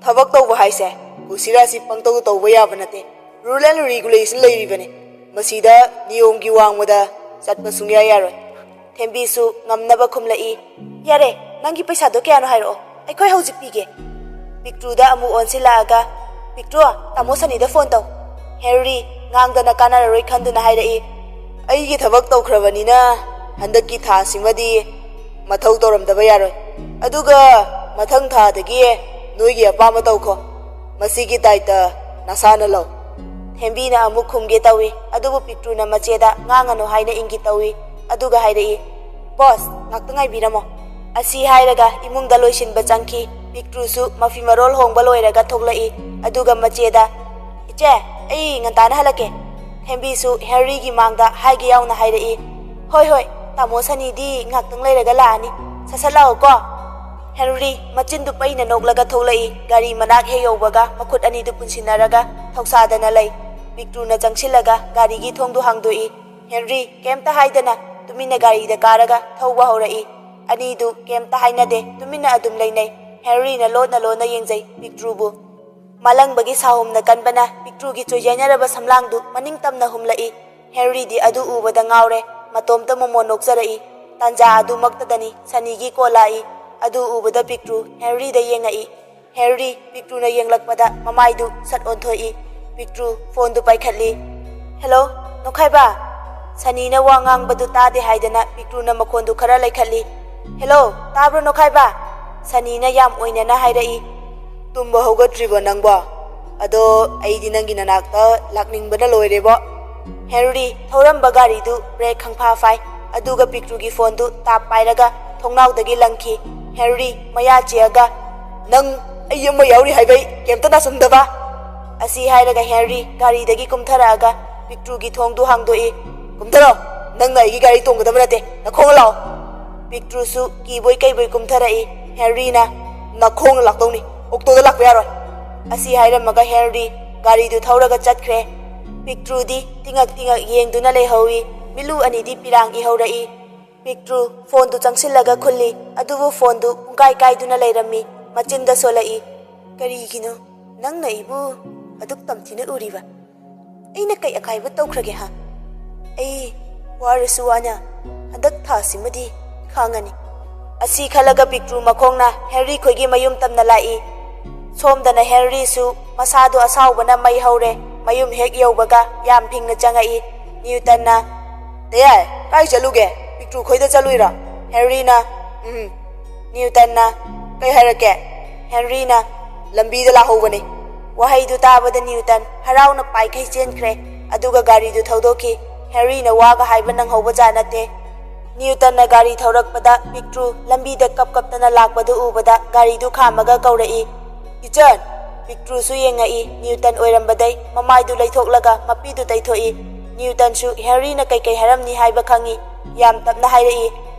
"ꯊꯕꯛ ꯇꯧꯕ ꯍꯥꯏꯁꯦ ꯀꯨꯁꯤꯔꯥꯁꯤ ꯄꯪꯇꯧ ꯇꯧꯕ ꯌꯥꯕ ꯅꯠꯇꯦ꯫ Rule and regulation ꯂꯩꯔꯤꯕꯅꯤ꯫ ꯃꯁꯤꯗ ꯅꯤꯌꯣꯝꯒꯤ ꯋꯥꯡꯃꯗ ꯆꯠꯄ ꯁꯨꯡꯌꯥ ꯌꯥꯔꯣꯏ꯫" ꯊꯦꯝꯕꯤꯁꯨ ꯉꯝꯅꯕ ꯈꯨꯝꯂꯛꯏ, "ꯌꯥꯔꯦ, ꯅꯪꯒꯤ ꯄꯩꯁꯥꯗꯣ ꯀꯌꯥꯅꯣ ꯍꯥꯏꯔꯛꯑꯣ, ꯑꯩꯈꯣꯏ ꯍꯧꯖꯤꯛ ꯄꯤꯒꯦ꯫" ꯄꯤꯛꯇ꯭ꯔꯨꯗ ꯑꯃꯨꯛ ꯑꯣꯟꯁꯤꯜꯂꯛꯑꯒ, "ꯄꯤꯛꯇ꯭ꯔꯨ, ꯇꯥꯃꯣ ꯁꯅꯤꯗ ꯐꯣꯟ ꯇꯧ꯫" ꯍꯦꯅꯔꯤ ꯉꯥꯡꯗꯅ ꯀꯥꯟꯅꯔꯔꯣꯏ ꯈꯟꯗꯨꯅ ꯍꯥꯏꯔꯛꯏ, "ꯑꯩꯒꯤ ꯊꯕꯛ ꯇꯧꯈ꯭ꯔꯕꯅꯤꯅ ꯍꯟꯗꯛꯀꯤ ꯊꯥꯁꯤꯃꯗꯤ ꯃꯊꯧ ꯇꯧꯔꯝꯗꯕ ꯌꯥꯔꯣꯏ꯫ ꯑꯗꯨꯒ ꯃꯊꯪ ꯊꯥꯗꯒꯤ ꯅꯣꯏꯒꯤ ꯑꯄꯥꯝꯕ ꯇꯧꯈꯣ꯫ ꯃꯁꯤꯒꯤ ꯗꯥꯏꯇ ꯅꯁꯥꯅ ꯂꯧ꯫" ꯊꯦꯝꯕꯤꯅ ꯑꯃꯨꯛ ꯈꯨꯝꯒꯦ ꯇꯧꯏ, ꯑꯗꯨꯕꯨ ꯄꯤꯛꯇ꯭ꯔꯨꯅ ꯃꯆꯦꯗ ꯉꯥꯡꯉꯅꯨ ꯍꯥꯏꯅ ꯏꯪꯒꯤ ꯇꯧꯏ, ꯑꯗꯨꯒ ꯍꯥꯏꯔꯛꯏ, "ꯕꯣꯁ, ꯉꯥꯛꯇ ꯉꯥꯏꯕꯤꯔꯝꯃꯣ꯫" ꯑꯁꯤ ꯍꯥꯏꯔꯒ ꯏꯃꯨꯡꯗ ꯂꯣꯏꯁꯤꯟꯕ ꯆꯪꯈꯤ꯫ ꯄꯤꯛꯇ꯭ꯔꯨꯁꯨ ꯃꯐꯤ ꯃꯔꯣꯜ ꯍꯣꯡꯕ ꯂꯣꯏꯔꯒ ꯊꯣꯛꯂꯛꯏ, ꯑꯗꯨꯒ ꯃꯆꯦꯗ, "ꯏꯆꯦ, ꯑꯩ ꯉꯟꯇꯥꯅ ꯍꯜꯂꯛꯀꯦ꯫" ꯊꯦꯝꯕꯤꯁꯨ ꯍꯦꯅꯔꯤꯒꯤ ꯃꯥꯡꯗ ꯍꯥꯏꯒꯦ ꯌꯥꯎꯅ ꯍꯥꯏꯔꯛꯏ, "ꯍꯣꯏ, ꯍꯣꯏ, ꯇꯥꯃꯣ ꯁꯅꯤꯗꯤ ꯉꯥꯛꯇꯪ ꯂꯩꯔꯒ ꯂꯥꯛꯑꯅꯤ꯫ ꯁꯠ ꯁꯠ ꯂꯥꯛꯑꯣꯀꯣ꯫" ꯍꯦꯅꯔꯤ ꯃꯆꯤꯟꯗꯨ ꯄꯩꯅ ꯅꯣꯛꯂꯒ ꯊꯣꯛꯂꯛꯏ꯫ ꯒꯥꯔꯤ ꯃꯅꯥꯛ ꯍꯦꯛ ꯌꯧꯕꯒ ꯃꯈꯨꯠ ꯑꯅꯤꯗꯨ ꯄꯨꯟꯁꯤꯟꯅꯔꯒ ꯊꯧꯁꯥꯗꯅ ꯂꯩ꯫ ꯄꯤꯛꯇ꯭ꯔꯨꯅ ꯆꯪꯁꯤꯜꯂꯒ ꯒꯥꯔꯤꯒꯤ ꯊꯣꯡꯗꯨ ꯍꯥꯡꯗꯣꯛꯏ꯫ ꯍꯦꯅꯔꯤ ꯀꯩꯝꯇ ꯍꯥꯏꯗꯅ ꯇꯨꯃꯤꯟꯅ ꯒꯥꯔꯤꯗ ꯀꯥꯔꯒ ꯊꯧꯕ ꯍꯧꯔꯛꯏ꯫ ꯑꯅꯤꯗꯨ ꯀꯩꯝꯇ ꯍꯥꯏꯅꯗꯦ, ꯇꯨꯃꯤꯟꯅ ꯑꯗꯨꯝ ꯂꯩꯅꯩ꯫ ꯍꯦꯅꯔꯤꯅ ꯂꯣꯟꯅ ꯂꯣꯟꯅ ꯌꯦꯡꯖꯩ ꯄꯤꯛꯇ꯭ꯔꯨꯕꯨ꯫ ꯃꯥꯂꯪꯕꯒꯤ ꯁꯥꯍꯨꯝꯅ ꯀꯟꯕꯅ ꯄꯤꯛꯇ꯭ꯔꯨꯒꯤ ꯆꯣꯏꯖꯥꯏꯅꯔꯕ ꯁꯝꯂꯥꯡꯗꯨ ꯃꯅꯤꯡ ꯇꯝꯅ ꯍꯨꯝꯂꯛꯏ꯫ ꯍꯦꯅꯔꯤꯗꯤ ꯑꯗꯨ ꯎꯕꯗ ꯉꯥꯎꯔꯦ, ꯃꯇꯣꯝꯇ ꯃꯣꯃꯣꯟ ꯅꯣꯛꯆꯔꯛꯏ꯫ ꯇꯥꯟꯖꯥ ꯑꯗꯨꯃꯛꯇꯗꯅꯤ ꯁꯅꯤꯒꯤ ꯀꯣꯜ ꯂꯥꯛꯏ꯫ ꯑꯗꯨ ꯎꯕꯗ ꯄꯤꯛꯇ꯭ꯔꯨ ꯍꯦꯅꯔꯤꯗ ꯌꯦꯡꯉꯛꯏ꯫ ꯍꯦꯅꯔꯤ ꯄꯤꯛꯇ꯭ꯔꯨꯅ ꯌꯦꯡꯂꯛꯄꯗ ꯃꯃꯥꯏꯗꯨ ꯁꯠ ꯑꯣꯟꯊꯣꯛꯏ꯫ ꯄꯤꯛꯇ꯭ꯔꯨ ꯐꯣꯟꯗꯨ ꯄꯥꯏꯈꯠꯂꯤ꯫ "ꯍꯦꯜꯂꯣ, ꯅꯣꯈꯥꯏꯕ?" ꯁꯅꯤꯅ ꯋꯥ ꯉꯥꯡꯕꯗꯨ ꯇꯥꯗꯦ ꯍꯥꯏꯗꯅ ꯄꯤꯛꯇ꯭ꯔꯨꯅ ꯃꯈꯣꯟꯗꯨ ꯈꯔ ꯂꯩꯈꯠꯂꯤ꯫ "ꯍꯦꯜꯂꯣ, ꯇꯥꯕ꯭ꯔꯣ ꯅꯣꯈꯥꯏꯕ?" ꯁꯅꯤꯅ ꯌꯥꯝ ꯑꯣꯏꯅꯅ ꯍꯥꯏꯔꯛꯏ꯫ "ꯇꯨꯝꯕ ꯍꯧꯒꯠꯇ꯭ꯔꯤꯕꯣ ꯅꯪꯕꯣ? ꯑꯗꯣ ꯑꯩꯗꯤ ꯅꯪꯒꯤ ꯅꯅꯥꯛꯇ ꯂꯥꯛꯅꯤꯡꯕꯅ ꯂꯣꯏꯔꯦꯕꯣ꯫" ꯍꯦꯅꯔꯤ ꯊꯧꯔꯝꯕ ꯒꯥꯔꯤꯗꯨ ꯕ꯭ꯔꯦꯛ ꯈꯪꯐꯥ ꯐꯥꯏ, ꯑꯗꯨꯒ ꯄꯤꯛꯇ꯭ꯔꯨꯒꯤ ꯐꯣꯟꯗꯨ ꯇꯥꯞ ꯄꯥꯏꯔꯒ ꯊꯣꯡꯅꯥꯎꯗꯒꯤ ꯂꯪꯈꯤ꯫ ꯍꯦꯅꯔꯤ ꯃꯌꯥ ꯆꯤꯛꯑꯒ, "ꯅꯪ ꯑꯩ ꯑꯃ ꯌꯥꯎꯔꯤ ꯍꯥꯏꯕꯩ ꯀꯩꯝꯇ ꯅꯥꯆꯨꯝꯗꯕ?" ꯑꯁꯤ ꯍꯥꯏꯔꯒ ꯍꯦꯟꯔꯤ ꯒꯥꯔꯤꯗꯒꯤ ꯀꯨꯝꯊꯔꯛꯑꯒ ꯄꯤꯛꯇ꯭ꯔꯨꯒꯤ ꯊꯣꯡꯗꯨ ꯍꯥꯡꯗꯣꯛꯏ꯫ "ꯀꯨꯝꯊꯔꯣ, ꯅꯪꯅ ꯑꯩꯒꯤ ꯒꯥꯔꯤ ꯇꯣꯡꯒꯗꯕ ꯅꯠꯇꯦ, ꯅꯈꯣꯡꯅ ꯂꯥꯛꯑꯣ꯫" ꯄꯤꯛꯇ꯭ꯔꯨꯁꯨ ꯀꯤꯕꯣꯏ ꯀꯩꯕꯣꯏ ꯀꯨꯝꯊꯔꯛꯏ꯫ ꯍꯦꯟꯔꯤꯅ, "ꯅꯈꯣꯡꯅ ꯂꯥꯛꯇꯧꯅꯤ, ꯑꯣꯛꯇꯣꯗ ꯂꯥꯛꯄ ꯌꯥꯔꯣꯏ꯫" ꯑꯁꯤ ꯍꯥꯏꯔꯝꯃꯒ ꯍꯦꯟꯔꯤ ꯒꯥꯔꯤꯗꯨ ꯊꯧꯔꯒ ꯆꯠꯈ꯭ꯔꯦ꯫ ꯄꯤꯛꯇ꯭ꯔꯨꯗꯤ ꯇꯤꯉꯛ ꯇꯤꯉꯛ ꯌꯦꯡꯗꯨꯅ ꯂꯩꯍꯧꯏ꯫ ꯃꯤꯠꯂꯨ ꯑꯅꯤꯗꯤ ꯄꯤꯔꯥꯡ ꯏꯍꯧꯔꯛꯏ꯫ ꯄꯤꯛꯇ꯭ꯔꯨ ꯐꯣꯟꯗꯨ ꯆꯪꯁꯤꯜꯂꯒ ꯈꯨꯜꯂꯤ, ꯑꯗꯨꯕꯨ ꯐꯣꯟꯗꯨ ꯄꯨꯡꯀꯥꯏ ꯀꯥꯏꯗꯨꯅ ꯂꯩꯔꯝꯃꯤ꯫ ꯃꯆꯤꯟꯗ ꯁꯣꯜꯂꯛꯏ, "ꯀꯔꯤꯒꯤꯅꯣ ꯅꯪꯅ ꯑꯩꯕꯨ ꯑꯗꯨꯛ ꯇꯝꯊꯤꯅ ꯎꯔꯤꯕ? ꯑꯩꯅ ꯀꯩ ꯑꯀꯥꯏꯕ ꯇꯧꯈ꯭ꯔꯒꯦ, ꯍꯥ? ꯑꯩ ꯋꯥꯔꯁꯨ ꯋꯥꯅ ꯍꯟꯗꯛ ꯊꯥꯁꯤꯃꯗꯤ ꯈꯥꯡꯉꯅꯤ꯫" ꯑꯁꯤ ꯈꯜꯂꯒ ꯄꯤꯛꯇ꯭ꯔꯨ ꯃꯈꯣꯡꯅ ꯍꯦꯟꯔꯤ ꯈꯣꯏꯒꯤ ꯃꯌꯨꯝ ꯇꯝꯅ ꯂꯥꯛꯏ꯫ ꯁꯣꯝꯗꯅ ꯍꯦꯟꯔꯤꯁꯨ ꯃꯁꯥꯗꯨ ꯑꯁꯥꯎꯕꯅ ꯃꯩ ꯍꯧꯔꯦ꯫ ꯃꯌꯨꯝ ꯍꯦꯛ ꯌꯧꯕꯒ ꯌꯥꯝ ꯐꯤꯡꯅ ꯆꯪꯉꯛꯏ꯫ ꯅ꯭ꯌꯨꯇꯟꯅ, "ꯇꯌꯥꯏ, ꯀꯥꯏ ꯆꯠꯂꯨꯒꯦ? ꯄꯤꯛꯇ꯭ꯔꯨ ꯈꯣꯏꯗ ꯆꯠꯂꯨꯏꯔꯣ?" ꯍꯦꯟꯔꯤꯅ, "ꯎꯝ꯫" ꯅ꯭ꯌꯨꯇꯟꯅ, "ꯀꯩ ꯍꯥꯏꯔꯛꯀꯦ?" ꯍꯦꯟꯔꯤꯅ, "ꯂꯝꯕꯤꯗ ꯂꯥꯛꯍꯧꯕꯅꯤ꯫" ꯋꯥꯍꯩꯗꯨ ꯇꯥꯕꯗ ꯅ꯭ꯌꯨꯇꯟ ꯍꯔꯥꯎꯅ ꯄꯥꯏꯈꯩ ꯆꯦꯟꯈ꯭ꯔꯦ, ꯑꯗꯨꯒ ꯒꯥꯔꯤꯗꯨ ꯊꯧꯗꯣꯛꯈꯤ꯫ ꯍꯦꯟꯔꯤꯅ ꯋꯥꯒ ꯍꯥꯏꯕ ꯅꯪꯍꯧꯕꯖꯥꯠ ꯅꯠꯇꯦ꯫ ꯅ꯭ꯌꯨꯇꯟꯅ ꯒꯥꯔꯤ ꯊꯧꯔꯛꯄꯗ ꯄꯤꯛꯇ꯭ꯔꯨ ꯂꯝꯕꯤꯗ ꯀꯞ ꯀꯞꯇꯅ ꯂꯥꯛꯄꯗꯨ ꯎꯕꯗ ꯒꯥꯔꯤꯗꯨ ꯈꯥꯝꯃꯒ ꯀꯧꯔꯛꯏ, "ꯏꯆꯟ!" ꯄꯤꯛꯇ꯭ꯔꯨꯁꯨ ꯌꯦꯡꯉꯛꯏ, ꯅ꯭ꯌꯨꯇꯟ ꯑꯣꯏꯔꯝꯕꯗꯩ ꯃꯃꯥꯏꯗꯨ ꯂꯩꯊꯣꯛꯂꯒ ꯃꯄꯤꯗꯨ ꯇꯩꯊꯣꯛꯏ꯫ ꯅ꯭ꯌꯨꯇꯟꯁꯨ ꯍꯦꯟꯔꯤꯅ ꯀꯩꯀꯩ ꯍꯥꯏꯔꯝꯅꯤ ꯍꯥꯏꯕ ꯈꯪꯏ꯫ ꯌꯥꯝ ꯇꯞꯅ ꯍꯥꯏꯔꯛꯏ,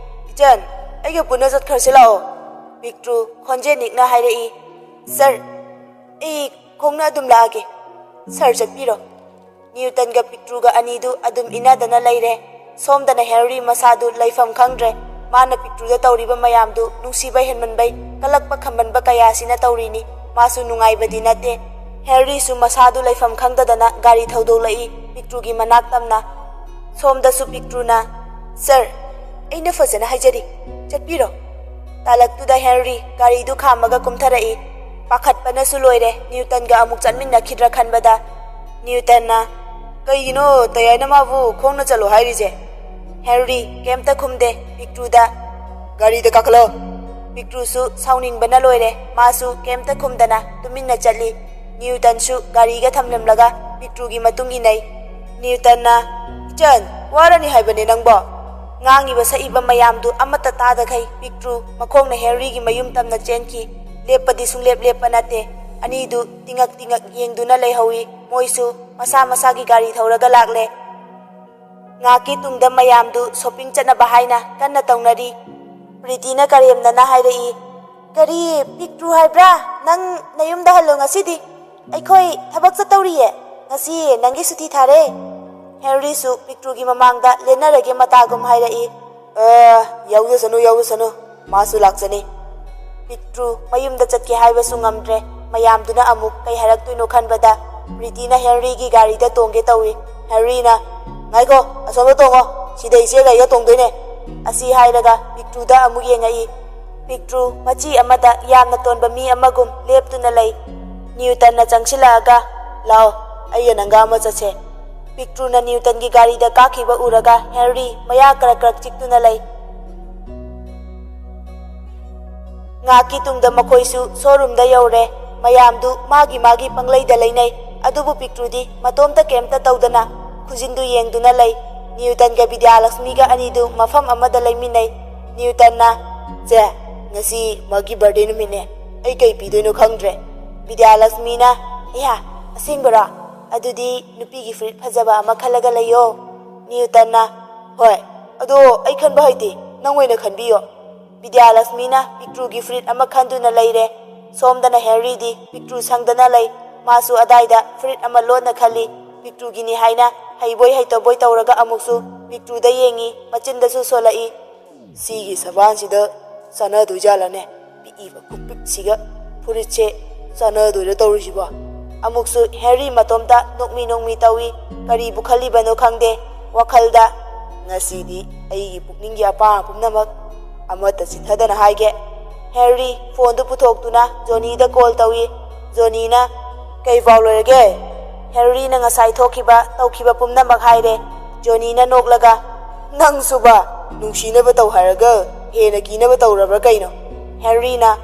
"ꯏꯆꯟ, ꯑꯩꯒ ꯄꯨꯟꯅ ꯆꯠꯈ꯭ꯔꯁꯤ ꯂꯥꯛꯑꯣ꯫" ꯄꯤꯛꯇ꯭ꯔꯨ ꯈꯣꯟꯖꯦꯜ ꯅꯤꯛꯅ ꯍꯥꯏꯔꯛꯏ, "ꯁꯔ, ꯑꯩ ꯈꯣꯡꯅ ꯑꯗꯨꯝ ꯂꯥꯛꯑꯒꯦ, ꯁꯔ ꯆꯠꯄꯤꯔꯣ꯫" ꯅ꯭ꯌꯨꯇꯟꯒ ꯄꯤꯛꯇ꯭ꯔꯨꯒ ꯑꯅꯤꯗꯨ ꯑꯗꯨꯝ ꯏꯟꯅꯗꯅ ꯂꯩꯔꯦ꯫ ꯁꯣꯝꯗꯅ ꯍꯦꯟꯔꯤ ꯃꯁꯥꯗꯨ ꯂꯩꯐꯝ ꯈꯪꯗ꯭ꯔꯦ꯫ ꯃꯥꯅ ꯄꯤꯛꯇ꯭ꯔꯨꯗ ꯇꯧꯔꯤꯕ ꯃꯌꯥꯝꯗꯨ ꯅꯨꯡꯁꯤꯕ ꯍꯦꯟꯃꯟꯕꯩ ꯀꯜꯂꯛꯄ ꯈꯝꯕꯟꯕ ꯀꯌꯥꯁꯤꯅ ꯇꯧꯔꯤꯅꯤ꯫ ꯃꯥꯁꯨ ꯅꯨꯡꯉꯥꯏꯕꯗꯤ ꯅꯠꯇꯦ꯫ ꯍꯦꯟꯔꯤꯁꯨ ꯃꯁꯥꯗꯨ ꯂꯩꯐꯝ ꯈꯪꯗꯗꯅ ꯒꯥꯔꯤ ꯊꯧꯗꯣꯛꯂꯛꯏ, ꯄꯤꯛꯇ꯭ꯔꯨꯒꯤ ꯃꯅꯥꯛ ꯇꯝꯅ꯫ ꯁꯣꯝꯗꯁꯨ ꯄꯤꯛꯇ꯭ꯔꯨꯅ, "ꯁꯔ, ꯑꯩꯅ ꯐꯖꯅ ꯍꯥꯏꯖꯔꯤ, ꯆꯠꯄꯤꯔꯣ꯫" ꯇꯥꯂꯛꯇꯨꯗ ꯍꯦꯟꯔꯤ ꯒꯥꯔꯤꯗꯨ ꯈꯥꯝꯃꯒ ꯀꯨꯝꯊꯔꯛꯏ꯫ ꯄꯥꯈꯠꯄꯅꯁꯨ ꯂꯣꯏꯔꯦ, ꯅ꯭ꯌꯨꯇꯟꯒ ꯑꯃꯨꯛ ꯆꯠꯃꯤꯟꯅꯈꯤꯗ꯭ꯔꯥ ꯈꯟꯕꯗ꯫ ꯅ꯭ꯌꯨꯇꯟꯅ, "ꯀꯩꯒꯤꯅꯣ ꯇꯌꯥꯏꯅ ꯃꯥꯕꯨ ꯈꯣꯡꯅ ꯆꯠꯂꯣ ꯍꯥꯏꯔꯤꯁꯦ?" ꯍꯦꯟꯔꯤ ꯀꯩꯝꯇ ꯈꯨꯝꯗꯦ꯫ ꯄꯤꯛꯇ꯭ꯔꯨꯗ, "ꯒꯥꯔꯤꯗ ꯀꯥꯈꯠꯂꯣ꯫" ꯄꯤꯛꯇ꯭ꯔꯨꯁꯨ ꯁꯥꯎꯅꯤꯡꯕꯅ ꯂꯣꯏꯔꯦ꯫ ꯃꯥꯁꯨ ꯀꯩꯝꯇ ꯈꯨꯝꯗꯅ ꯇꯨꯃꯤꯟꯅ ꯆꯠꯂꯤ꯫ ꯅ꯭ꯌꯨꯇꯟꯁꯨ ꯒꯥꯔꯤꯒ ꯊꯝꯂꯝꯂꯒ ꯄꯤꯛꯇ꯭ꯔꯨꯒꯤ ꯃꯇꯨꯡ ꯏꯟꯅꯩ꯫ ꯅ꯭ꯌꯨꯇꯟꯅ, "ꯏꯆꯟ, ꯋꯥꯔꯅꯤ ꯍꯥꯏꯕꯅꯦ ꯅꯪꯕꯣ?" ꯉꯥꯡꯉꯤꯕ ꯁꯛꯏꯕ ꯃꯌꯥꯝꯗꯨ ꯑꯃꯠꯇ ꯇꯥꯗꯈꯩ ꯄꯤꯛꯇ꯭ꯔꯨ ꯃꯈꯣꯡꯅ ꯍꯦꯟꯔꯤꯒꯤ ꯃꯌꯨꯝ ꯇꯝꯅ ꯆꯦꯟꯈꯤ꯫ ꯂꯦꯞꯄꯗꯤ ꯁꯨꯡꯂꯦꯞ ꯂꯦꯞꯄ ꯅꯠꯇꯦ꯫ ꯑꯅꯤꯗꯨ ꯇꯤꯉꯛ ꯇꯤꯉꯛ ꯌꯦꯡꯗꯨꯅ ꯂꯩꯍꯧꯏ꯫ ꯃꯣꯏꯁꯨ ꯃꯁꯥ ꯃꯁꯥꯒꯤ ꯒꯥꯔꯤ ꯊꯧꯔꯒ ꯂꯥꯛꯂꯦ꯫ ꯉꯥꯏꯍꯥꯛꯀꯤ ꯇꯨꯡꯗ ꯃꯌꯥꯝꯗꯨ ꯁꯣꯄꯤꯡ ꯆꯠꯅꯕ ꯍꯥꯏꯅ ꯀꯟꯅ ꯇꯧꯅꯔꯤ꯫ ꯄ꯭ꯔꯤꯇꯤꯅ ꯀꯔꯦꯝꯅꯅ ꯍꯥꯏꯔꯛꯏ, "ꯀꯔꯤ, ꯄꯤꯛꯇ꯭ꯔꯨ ꯍꯥꯏꯕ꯭ꯔꯥ? ꯅꯪ ꯅꯌꯨꯝꯗ ꯍꯜꯂꯣ ꯉꯁꯤꯗꯤ꯫ ꯑꯩꯈꯣꯏ ꯊꯕꯛ ꯆꯠꯇꯧꯔꯤꯌꯦ꯫ ꯉꯁꯤ ꯅꯪꯒꯤ ꯁꯨꯇꯤ ꯊꯥꯔꯦ꯫" ꯍꯦꯅꯔꯤꯁꯨ ꯄꯤꯛꯇ꯭ꯔꯨꯒꯤ ꯃꯃꯥꯡꯗ ꯂꯦꯟꯅꯔꯒꯦ ꯃꯇꯥꯒꯨꯝ ꯍꯥꯏꯔꯛꯏ, "ꯑ, ꯌꯥꯎꯖꯁꯅꯨ, ꯌꯥꯎꯖꯁꯅꯨ꯫ ꯃꯥꯁꯨ ꯂꯥꯛꯆꯅꯤ꯫" ꯄꯤꯛꯇ꯭ꯔꯨ ꯃꯌꯨꯝꯗ ꯆꯠꯀꯦ ꯍꯥꯏꯕꯁꯨ ꯉꯝꯗ꯭ꯔꯦ꯫ ꯃꯌꯥꯝꯗꯨꯅ ꯑꯃꯨꯛ ꯀꯩ ꯍꯥꯏꯔꯛꯇꯣꯏꯅꯣ ꯈꯟꯕꯗ ꯄ꯭ꯔꯤꯇꯤꯅ ꯍꯦꯅꯔꯤꯒꯤ ꯒꯥꯔꯤꯗ ꯇꯣꯡꯒꯦ ꯇꯧꯏ꯫ ꯍꯦꯅꯔꯤꯅ, "ꯉꯥꯏꯈꯣ, ꯑꯁꯣꯝꯗ ꯇꯣꯡꯉꯣ꯫ ꯁꯤꯗ ꯏꯆꯦꯒ ꯑꯩꯒ ꯇꯣꯡꯗꯣꯏꯅꯦ꯫" ꯑꯁꯤ ꯍꯥꯏꯔꯒ ꯄꯤꯛꯇ꯭ꯔꯨꯗ ꯑꯃꯨꯛ ꯌꯦꯡꯉꯛꯏ꯫ ꯄꯤꯛꯇ꯭ꯔꯨ ꯃꯆꯤ ꯑꯃꯗ ꯌꯥꯝꯅ ꯇꯣꯟꯕ ꯃꯤ ꯑꯃꯒꯨꯝ ꯂꯦꯞꯇꯨꯅ ꯂꯩ꯫ ꯅ꯭ꯌꯨꯇꯟꯅ ꯆꯪꯁꯤꯜꯂꯛꯑꯒ, "ꯂꯥꯎ, ꯑꯩꯒ ꯅꯪꯒ ꯑꯃ ꯆꯠꯁꯦ꯫" ꯄꯤꯛꯇ꯭ꯔꯨꯅ ꯅ꯭ꯌꯨꯇꯟꯒꯤ ꯒꯥꯔꯤꯗ ꯀꯥꯈꯤꯕ ꯎꯔꯒ ꯍꯦꯅꯔꯤ ꯃꯌꯥ ꯀꯔꯛ ꯀꯔꯛ ꯆꯤꯛꯇꯨꯅ ꯂꯩ꯫ ꯉꯥꯏꯍꯥꯛꯀꯤ ꯇꯨꯡꯗ ꯃꯈꯣꯏꯁꯨ ꯁꯣꯔꯨꯝꯗ ꯌꯧꯔꯦ꯫ ꯃꯌꯥꯝꯗꯨ ꯃꯥꯒꯤ ꯃꯥꯒꯤ ꯄꯪꯂꯩꯗ ꯂꯩꯅꯩ꯫ ꯑꯗꯨꯕꯨ ꯄꯤꯛꯇ꯭ꯔꯨꯗꯤ ꯃꯇꯣꯝꯇ ꯀꯩꯝꯇ ꯇꯧꯗꯅ ꯈꯨꯖꯤꯟꯗꯨ ꯌꯦꯡꯗꯨꯅ ꯂꯩ꯫ ꯅ꯭ꯌꯨꯇꯟꯒ ꯕꯤꯗ꯭ꯌꯥꯂꯛꯁꯃꯤꯒ ꯑꯅꯤꯗꯨ ꯃꯐꯝ ꯑꯃꯗ ꯂꯩꯃꯤꯟꯅꯩ꯫ ꯅ꯭ꯌꯨꯇꯟꯅ, "ꯆꯦ, ꯉꯁꯤ ꯃꯥꯒꯤ ꯕꯥꯔꯗꯦ ꯅꯨꯃꯤꯠꯅꯦ꯫ ꯑꯩ ꯀꯩ ꯄꯤꯗꯣꯏꯅꯣ ꯈꯪꯗ꯭ꯔꯦ꯫" ꯕꯤꯗ꯭ꯌꯥꯂꯛꯁꯃꯤꯅ, "ꯑꯩꯍꯥ, ꯑꯁꯦꯡꯕꯔꯣ? ꯑꯗꯨꯗꯤ ꯅꯨꯄꯤꯒꯤ ꯐꯨꯔꯤꯠ ꯐꯖꯕ ꯑꯃ ꯈꯜꯂꯒ ꯂꯩꯌꯣ꯫" ꯅ꯭ꯌꯨꯇꯟꯅ, "ꯍꯣꯏ, ꯑꯗꯣ ꯑꯩ ꯈꯟꯕ ꯍꯩꯇꯦ, ꯅꯪ ꯑꯣꯏꯅ ꯈꯟꯕꯤꯌꯣ꯫" ꯕꯤꯗ꯭ꯌꯥꯂꯛꯁꯃꯤꯅ ꯄꯤꯛꯇ꯭ꯔꯨꯒꯤ ꯐꯨꯔꯤꯠ ꯑꯃ ꯈꯟꯗꯨꯅ ꯂꯩꯔꯦ꯫ ꯁꯣꯝꯗꯅ ꯍꯦꯅꯔꯤꯗꯤ ꯄꯤꯛꯇ꯭ꯔꯨ ꯁꯪꯗꯅ ꯂꯩ꯫ ꯃꯥꯁꯨ ꯑꯗꯥꯏꯗ ꯐꯨꯔꯤꯠ ꯑꯃ ꯂꯣꯟꯅ ꯈꯜꯂꯤ꯫ ꯄꯤꯛꯇ꯭ꯔꯨꯒꯤꯅꯤ ꯍꯥꯏꯅ ꯍꯩꯕꯣꯏ ꯍꯩꯇꯕꯣꯏ ꯇꯧꯔꯒ ꯑꯃꯨꯛꯁꯨ ꯄꯤꯛꯇ꯭ꯔꯨꯗ ꯌꯦꯡꯉꯤ, ꯃꯆꯤꯟꯗꯁꯨ ꯁꯣꯜꯂꯛꯏ꯫ "ꯁꯤꯒꯤ ꯁꯕꯥꯟꯁꯤꯗ ꯆꯥꯟꯅꯗꯣꯏꯖꯥꯠꯂꯅꯦ? ꯄꯤꯛꯏꯕ ꯈꯨꯄꯤꯛꯁꯤꯒ ꯐꯨꯔꯤꯠꯁꯦ ꯆꯥꯟꯅꯗꯣꯏꯔ ꯇꯧꯔꯤꯁꯤꯕꯣ?" ꯑꯃꯨꯛꯁꯨ ꯍꯦꯅꯔꯤ ꯃꯇꯣꯝꯇ ꯅꯣꯛꯃꯤ ꯅꯣꯛꯃꯤ ꯇꯧꯏ꯫ ꯀꯔꯤꯕꯨ ꯈꯜꯂꯤꯕꯅꯣ ꯈꯪꯗꯦ ꯋꯥꯈꯜꯗ꯫ "ꯉꯁꯤꯗꯤ ꯑꯩꯒꯤ ꯄꯨꯛꯅꯤꯡꯒꯤ ꯑꯄꯥꯝꯕ ꯄꯨꯝꯅꯃꯛ ꯑꯃꯠꯇ ꯆꯤꯠꯊꯗꯅ ꯍꯥꯏꯒꯦ꯫" ꯍꯦꯅꯔꯤ ꯐꯣꯟꯗꯨ ꯄꯨꯊꯣꯛꯇꯨꯅ ꯖꯣꯅꯤꯗ ꯀꯣꯜ ꯇꯧꯏ꯫ ꯖꯣꯅꯤꯅ, "ꯀꯩ ꯄꯥꯎ ꯂꯣꯏꯔꯒꯦ?" ꯍꯦꯅꯔꯤꯅ ꯉꯁꯥꯏ ꯊꯣꯛꯈꯤꯕ, ꯇꯧꯈꯤꯕ ꯄꯨꯝꯅꯃꯛ ꯍꯥꯏꯔꯦ꯫ ꯖꯣꯅꯤꯅ ꯅꯣꯛꯂꯒ, "ꯅꯪꯁꯨꯕ, ꯅꯨꯡꯁꯤꯅꯕ ꯇꯧ ꯍꯥꯏꯔꯒ ꯍꯦꯟꯅ ꯀꯤꯅꯕ ꯇꯧꯔꯕ꯭ꯔꯥ ꯀꯩꯅꯣ?" ꯍꯦꯅꯔꯤꯅ,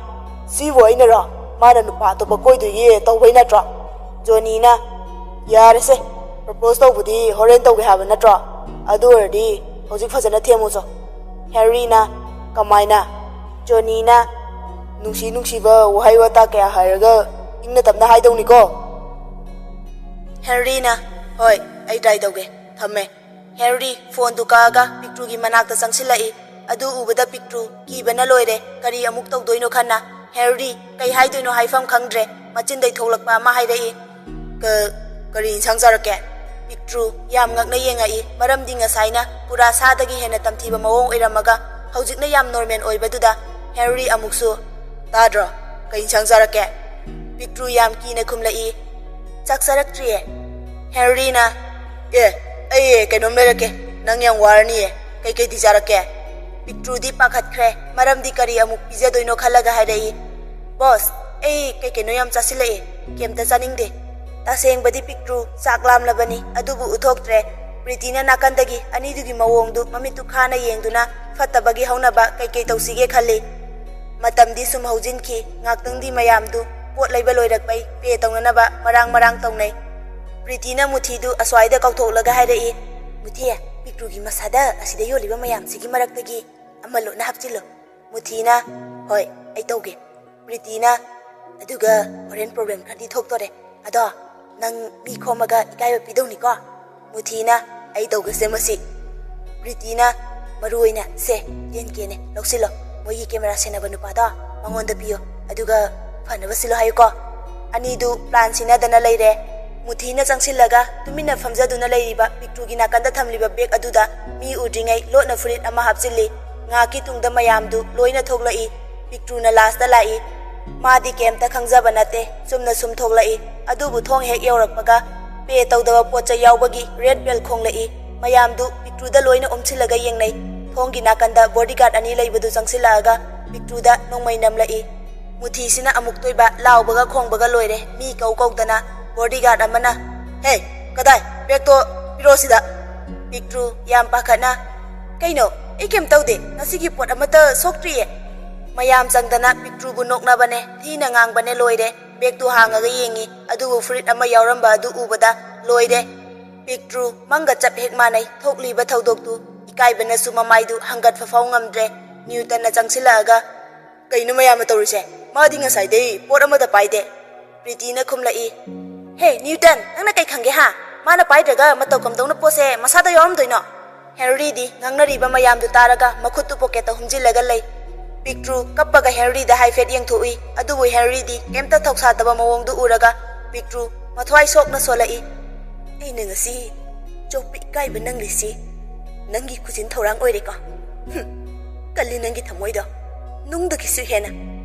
"ꯁꯤꯕꯨ ꯑꯩꯅꯔꯣ? ꯃꯥꯅ ꯅꯨꯄꯥ ꯑꯇꯣꯞꯄ ꯀꯣꯏꯗꯣꯏꯒꯤ ꯇꯧꯕꯩ ꯅꯠꯇ꯭ꯔꯣ?" ꯖꯣꯅꯤꯅ, "ꯌꯥꯔꯦꯁꯦ, ꯄ꯭ꯔꯄꯣꯁ ꯇꯧꯕꯗꯤ ꯍꯣꯔꯦꯟ ꯇꯧꯒꯦ ꯍꯥꯏꯕ ꯅꯠꯇ꯭ꯔꯣ? ꯑꯗꯨ ꯑꯣꯏꯔꯗꯤ ꯍꯧꯖꯤꯛ ꯐꯖꯅ ꯊꯦꯝꯃꯨꯆꯣ꯫" ꯍꯦꯅꯔꯤꯅ, "ꯀꯃꯥꯏꯅ?" ꯖꯣꯅꯤꯅ, "ꯅꯨꯡꯁꯤ ꯅꯨꯡꯁꯤꯕ ꯋꯥꯍꯩ ꯋꯥꯇꯥ ꯀꯌꯥ ꯍꯥꯏꯔꯒ ꯏꯪꯅ ꯇꯞꯅ ꯍꯥꯏꯗꯧꯅꯤꯀꯣ꯫ ꯍꯦꯅꯔꯤꯅ, "ꯍꯣꯏ, ꯑꯩ ꯇ꯭ꯔꯥꯏ ꯇꯧꯒꯦ꯫ ꯊꯝꯃꯦ꯫" ꯍꯦꯅꯔꯤ ꯐꯣꯟꯗꯨ ꯀꯛꯑꯒ ꯄꯤꯛꯇ꯭ꯔꯨꯒꯤ ꯃꯅꯥꯛꯇ ꯆꯪꯁꯤꯜꯂꯛꯏ꯫ ꯑꯗꯨ ꯎꯕꯗ ꯄꯤꯛꯇ꯭ꯔꯨ ꯀꯤꯕꯅ ꯂꯣꯏꯔꯦ꯫ ꯀꯔꯤ ꯑꯃꯨꯛ ꯇꯧꯗꯣꯏꯅꯣ ꯈꯟꯅ ꯍꯦꯅꯔꯤ ꯀꯩ ꯍꯥꯏꯗꯣꯏꯅꯣ ꯍꯥꯏꯐꯝ ꯈꯪꯗ꯭ꯔꯦ꯫ ꯃꯆꯤꯟꯗꯩ ꯊꯣꯛꯂꯛꯄ ꯑꯃ ꯍꯥꯏꯔꯛꯏ, "ꯀ-, ꯀꯔꯤ ꯏꯟꯁꯥꯡ ꯆꯥꯔꯛꯀꯦ?" ꯄꯤꯛꯇ꯭ꯔꯨ ꯌꯥꯝ ꯉꯛꯅ ꯌꯦꯡꯉꯛꯏ, ꯃꯔꯝꯗꯤ ꯉꯁꯥꯏꯅ ꯄꯨꯔꯥ ꯁꯥꯗꯒꯤ ꯍꯦꯟꯅ ꯇꯝꯊꯤꯕ ꯃꯑꯣꯡ ꯑꯣꯏꯔꯝꯃꯒ ꯍꯧꯖꯤꯛꯅ ꯌꯥꯝ ꯅꯣꯔꯃꯦꯜ ꯑꯣꯏꯕꯗꯨꯗ꯫ ꯍꯦꯅꯔꯤ ꯑꯃꯨꯛꯁꯨ, "ꯇꯥꯗ꯭ꯔꯣ? ꯀꯩ ꯏꯟꯁꯥꯡ ꯆꯥꯔꯛꯀꯦ?" ꯄꯤꯛꯇ꯭ꯔꯨ ꯌꯥꯝ ꯀꯤꯅ ꯈꯨꯝꯂꯛꯏ, "ꯆꯥꯛ ꯆꯥꯔꯛꯇ꯭ꯔꯤꯌꯦ꯫" ꯍꯦꯅꯔꯤꯅ, "ꯑꯦ, ꯑꯩ ꯀꯩꯅꯣꯝ ꯂꯩꯔꯛꯀꯦ, ꯅꯪ ꯌꯥꯝ ꯋꯥꯔꯅꯤꯌꯦ꯫ ꯀꯩꯀꯩꯗꯤ ꯆꯥꯔꯛꯀꯦ?" ꯄꯤꯛꯇ꯭ꯔꯨꯗꯤ ꯄꯥꯈꯠꯈ꯭ꯔꯦ, ꯃꯔꯝꯗꯤ ꯀꯔꯤ ꯑꯃꯨꯛ ꯄꯤꯖꯗꯣꯏꯅꯣ ꯈꯜꯂꯒ ꯍꯥꯏꯔꯛꯏ, "ꯕꯣꯁ, ꯑꯩ ꯀꯩ ꯀꯩꯅꯣ ꯌꯥꯝ ꯆꯥꯁꯤꯜꯂꯛꯑꯦ, ꯀꯩꯝꯇ ꯆꯥꯅꯤꯡꯗꯦ꯫" ꯇꯁꯦꯡꯕꯗꯤ ꯄꯤꯛꯇ꯭ꯔꯨ ꯆꯥꯛ ꯂꯥꯝꯂꯕꯅꯤ, ꯑꯗꯨꯕꯨ ꯎꯠꯊꯣꯛꯇ꯭ꯔꯦ꯫ ꯄ꯭ꯔꯤꯇꯤꯅ ꯅꯥꯀꯟꯗꯒꯤ ꯑꯅꯤꯗꯨꯒꯤ ꯃꯑꯣꯡꯗꯨ ꯃꯃꯤꯠꯇꯨ ꯈꯥꯅ ꯌꯦꯡꯗꯨꯅ ꯐꯠꯇꯕꯒꯤ ꯍꯧꯅꯕ ꯀꯩꯀꯩ ꯇꯧꯁꯤꯒꯦ ꯈꯜꯂꯤ꯫ ꯃꯇꯝꯗꯤ ꯁꯨꯝ ꯍꯧꯖꯤꯟꯈꯤ꯫ ꯉꯥꯛꯇꯪꯗꯤ ꯃꯌꯥꯝꯗꯨ ꯄꯣꯠ ꯂꯩꯕ ꯂꯣꯏꯔꯛꯄꯩ ꯄꯦ ꯇꯧꯅꯅꯕ ꯃꯔꯥꯡ ꯃꯔꯥꯡ ꯇꯧꯅꯩ꯫ ꯄ꯭ꯔꯤꯇꯤꯅ ꯃꯨꯊꯤꯗꯨ ꯑꯁ꯭ꯋꯥꯏꯗ ꯀꯧꯊꯣꯛꯂꯒ ꯍꯥꯏꯔꯛꯏ, "ꯃꯨꯊꯤ, ꯄꯤꯛꯇ꯭ꯔꯨꯒꯤ ꯃꯁꯥꯗ ꯑꯁꯤꯗ ꯌꯣꯜꯂꯤꯕ ꯃꯌꯥꯝꯁꯤꯒꯤ ꯃꯔꯛꯇꯒꯤ ꯑꯃ ꯂꯣꯠꯅ ꯍꯥꯞꯆꯤꯜꯂꯨ꯫" ꯃꯨꯊꯤꯅ, "ꯍꯣꯏ, ꯑꯩ ꯇꯧꯒꯦ꯫" ꯄ꯭ꯔꯤꯇꯤꯅ, "ꯑꯗꯨꯒ ꯍꯣꯔꯦꯟ ꯄ꯭ꯔꯣꯕ꯭ꯂꯦꯝ ꯈꯔꯗꯤ ꯊꯣꯛꯇꯣꯔꯦ꯫ ꯑꯗꯣ ꯅꯪ ꯃꯤ ꯈꯣꯝꯃꯒ ꯏꯀꯥꯏꯕ ꯄꯤꯗꯧꯅꯤꯀꯣ꯫" ꯃꯨꯊꯤꯅ, "ꯑꯩ ꯇꯧꯒꯁꯦ ꯃꯁꯤ꯫" ꯄ꯭ꯔꯤꯇꯤꯅ, "ꯃꯔꯨ ꯑꯣꯏꯅ ꯁꯦ, ꯇꯦꯟ ꯀꯦꯅꯦ, ꯂꯧꯁꯤꯜꯂꯣ꯫ ꯃꯣꯏꯒꯤ ꯀꯦꯃꯦꯔꯥ ꯁꯦꯟꯅꯕ ꯅꯨꯄꯥꯗꯣ, ꯃꯉꯣꯟꯗ ꯄꯤꯌꯣ꯫ ꯑꯗꯨꯒ ꯐꯅꯕ ꯁꯤꯜꯂꯣ ꯍꯥꯏꯌꯨꯀꯣ꯫" ꯑꯅꯤꯗꯨ ꯄ꯭ꯂꯥꯟ ꯁꯤꯟꯅꯗꯅ ꯂꯩꯔꯦ꯫ ꯃꯨꯊꯤꯅ ꯆꯪꯁꯤꯜꯂꯒ ꯇꯨꯃꯤꯟꯅ ꯐꯝꯖꯗꯨꯅ ꯂꯩꯔꯤꯕ ꯄꯤꯛꯇ꯭ꯔꯨꯒꯤ ꯅꯥꯀꯟꯗ ꯊꯝꯂꯤꯕ ꯕꯦꯒ ꯑꯗꯨꯗ ꯃꯤ ꯎꯗ꯭ꯔꯤꯉꯩ ꯂꯣꯠꯅ ꯐꯨꯔꯤꯠ ꯑꯃ ꯍꯥꯞꯆꯤꯜꯂꯤ꯫ ꯉꯥꯏꯍꯥꯛꯀꯤ ꯇꯨꯡꯗ ꯃꯌꯥꯝꯗꯨ ꯂꯣꯏꯅ ꯊꯣꯛꯂꯛꯏ꯫ ꯄꯤꯛꯇ꯭ꯔꯨꯅ ꯂꯥꯁꯇ ꯂꯥꯛꯏ꯫ ꯃꯥꯗꯤ ꯀꯩꯝꯇ ꯈꯪꯖꯕ ꯅꯠꯇꯦ, ꯆꯨꯝꯅ ꯁꯨꯝ ꯊꯣꯛꯂꯛꯏ꯫ ꯑꯗꯨꯕꯨ ꯊꯣꯡ ꯍꯦꯛ ꯌꯧꯔꯛꯄꯒ ꯄꯦ ꯇꯧꯗꯕ ꯄꯣꯠ ꯆꯩ ꯌꯥꯎꯕꯒꯤ ꯔꯦꯗ ꯕꯦꯜ ꯈꯣꯡꯂꯛꯏ꯫ ꯃꯌꯥꯝꯗꯨ ꯄꯤꯛꯇ꯭ꯔꯨꯗ ꯂꯣꯏꯅ ꯑꯣꯝꯁꯤꯜꯂꯒ ꯌꯦꯡꯅꯩ꯫ ꯊꯣꯡꯒꯤ ꯅꯥꯀꯟꯗ ꯕꯣꯗꯤꯒꯥꯔꯗ ꯑꯅꯤ ꯂꯩꯕꯗꯨ ꯆꯪꯁꯤꯜꯂꯛꯑꯒ ꯄꯤꯛꯇ꯭ꯔꯨꯗ ꯅꯣꯡꯃꯩ ꯅꯝꯂꯛꯏ꯫ ꯃꯨꯊꯤꯁꯤꯅ ꯑꯃꯨꯛꯇꯣꯏꯕ ꯂꯥꯎꯕꯒ ꯈꯣꯡꯕꯒ ꯂꯣꯏꯔꯦ꯫ ꯃꯤ ꯀꯧ ꯀꯧꯗꯅ꯫ ꯕꯣꯗꯤꯒꯥꯔꯗ ꯑꯃꯅ, "ꯍꯦ, ꯀꯗꯥꯏ? ꯕꯦꯒꯇꯣ ꯄꯤꯔꯛꯑꯣ ꯁꯤꯗ!" ꯄꯤꯛꯇ꯭ꯔꯨ ꯌꯥꯝ ꯄꯥꯈꯠꯅ, "ꯀꯩꯅꯣ? ꯑꯩ ꯀꯩꯝ ꯇꯧꯗꯦ꯫ ꯉꯁꯤꯒꯤ ꯄꯣꯠ ꯑꯃꯠꯇ ꯁꯣꯛꯇ꯭ꯔꯤꯌꯦ꯫" ꯃꯌꯥꯝ ꯆꯪꯗꯅ ꯄꯤꯛꯇ꯭ꯔꯨꯕꯨ ꯅꯣꯛꯅꯕꯅꯦ, ꯊꯤꯅ ꯉꯥꯡꯕꯅꯦ, ꯂꯣꯏꯔꯦ꯫ ꯕꯦꯒꯇꯨ ꯍꯥꯡꯉꯒ ꯌꯦꯡꯉꯤ, ꯑꯗꯨꯕꯨ ꯐꯨꯔꯤꯠ ꯑꯃ ꯌꯥꯎꯔꯝꯕ ꯑꯗꯨ ꯎꯕꯗ ꯂꯣꯏꯔꯦ꯫ ꯄꯤꯛꯇ꯭ꯔꯨ ꯃꯪꯒ ꯆꯞ ꯍꯦꯛ ꯃꯥꯟꯅꯩ꯫ ꯊꯣꯛꯂꯤꯕ ꯊꯧꯗꯣꯛꯇꯨ ꯏꯀꯥꯏꯕꯅꯁꯨ ꯃꯃꯥꯏꯗꯨ ꯍꯪꯒꯠꯐ ꯐꯥꯎ ꯉꯝꯗ꯭ꯔꯦ꯫ ꯅ꯭ꯌꯨꯇꯟꯅ ꯆꯪꯁꯤꯜꯂꯛꯑꯒ, "ꯀꯩꯅꯣ ꯃꯌꯥꯝꯅ ꯇꯧꯔꯤꯁꯦ? ꯃꯥꯗꯤ ꯉꯁꯥꯏꯗꯩ ꯄꯣꯠ ꯑꯃꯠꯇ ꯄꯥꯏꯗꯦ꯫" ꯄ꯭ꯔꯤꯇꯤꯅ ꯈꯨꯝꯂꯛꯏ, "ꯍꯦ, ꯅ꯭ꯌꯨꯇꯟ, ꯅꯪꯅ ꯀꯩ ꯈꯪꯒꯦ ꯍꯥ? ꯃꯥꯅ ꯄꯥꯏꯗ꯭ꯔꯒ ꯃꯇꯧ ꯀꯝꯗꯧꯅ ꯄꯣꯠꯁꯦ ꯃꯁꯥꯗ ꯌꯥꯎꯔꯝꯗꯣꯏꯅꯣ?" ꯍꯦꯅꯔꯤꯗꯤ ꯉꯥꯡꯅꯔꯤꯕ ꯃꯌꯥꯝꯗꯨ ꯇꯥꯔꯒ ꯃꯈꯨꯠꯇꯨ ꯄꯣꯀꯦꯠꯇ ꯍꯨꯝꯖꯤꯜꯂꯒ ꯂꯩ꯫ ꯄꯤꯛꯇ꯭ꯔꯨ ꯀꯞꯄꯒ ꯍꯦꯅꯔꯤꯗ ꯍꯥꯏꯐꯦꯠ ꯌꯦꯡꯊꯣꯛꯏ, ꯑꯗꯨꯕꯨ ꯍꯦꯅꯔꯤꯗꯤ ꯀꯩꯝꯇ ꯊꯧꯁꯥꯗꯕ ꯃꯑꯣꯡꯗꯨ ꯎꯔꯒ ꯄꯤꯛꯇ꯭ꯔꯨ ꯃꯊ꯭ꯋꯥꯏ ꯁꯣꯛꯅ ꯁꯣꯜꯂꯛꯏ꯫ "ꯑꯩꯅ ꯉꯁꯤ ꯆꯣꯞꯄ ꯏꯀꯥꯏꯕ ꯅꯪꯂꯤꯁꯤ ꯅꯪꯒꯤ ꯈꯨꯖꯤꯟ ꯊꯧꯔꯥꯡ ꯑꯣꯏꯔꯦꯀꯣ꯫ ꯍꯨꯝ, ꯀꯜꯂꯤ ꯅꯪꯒꯤ ꯊꯃꯣꯏꯗꯣ, ꯅꯨꯡꯗꯒꯤꯁꯨ ꯍꯦꯟꯅ꯫"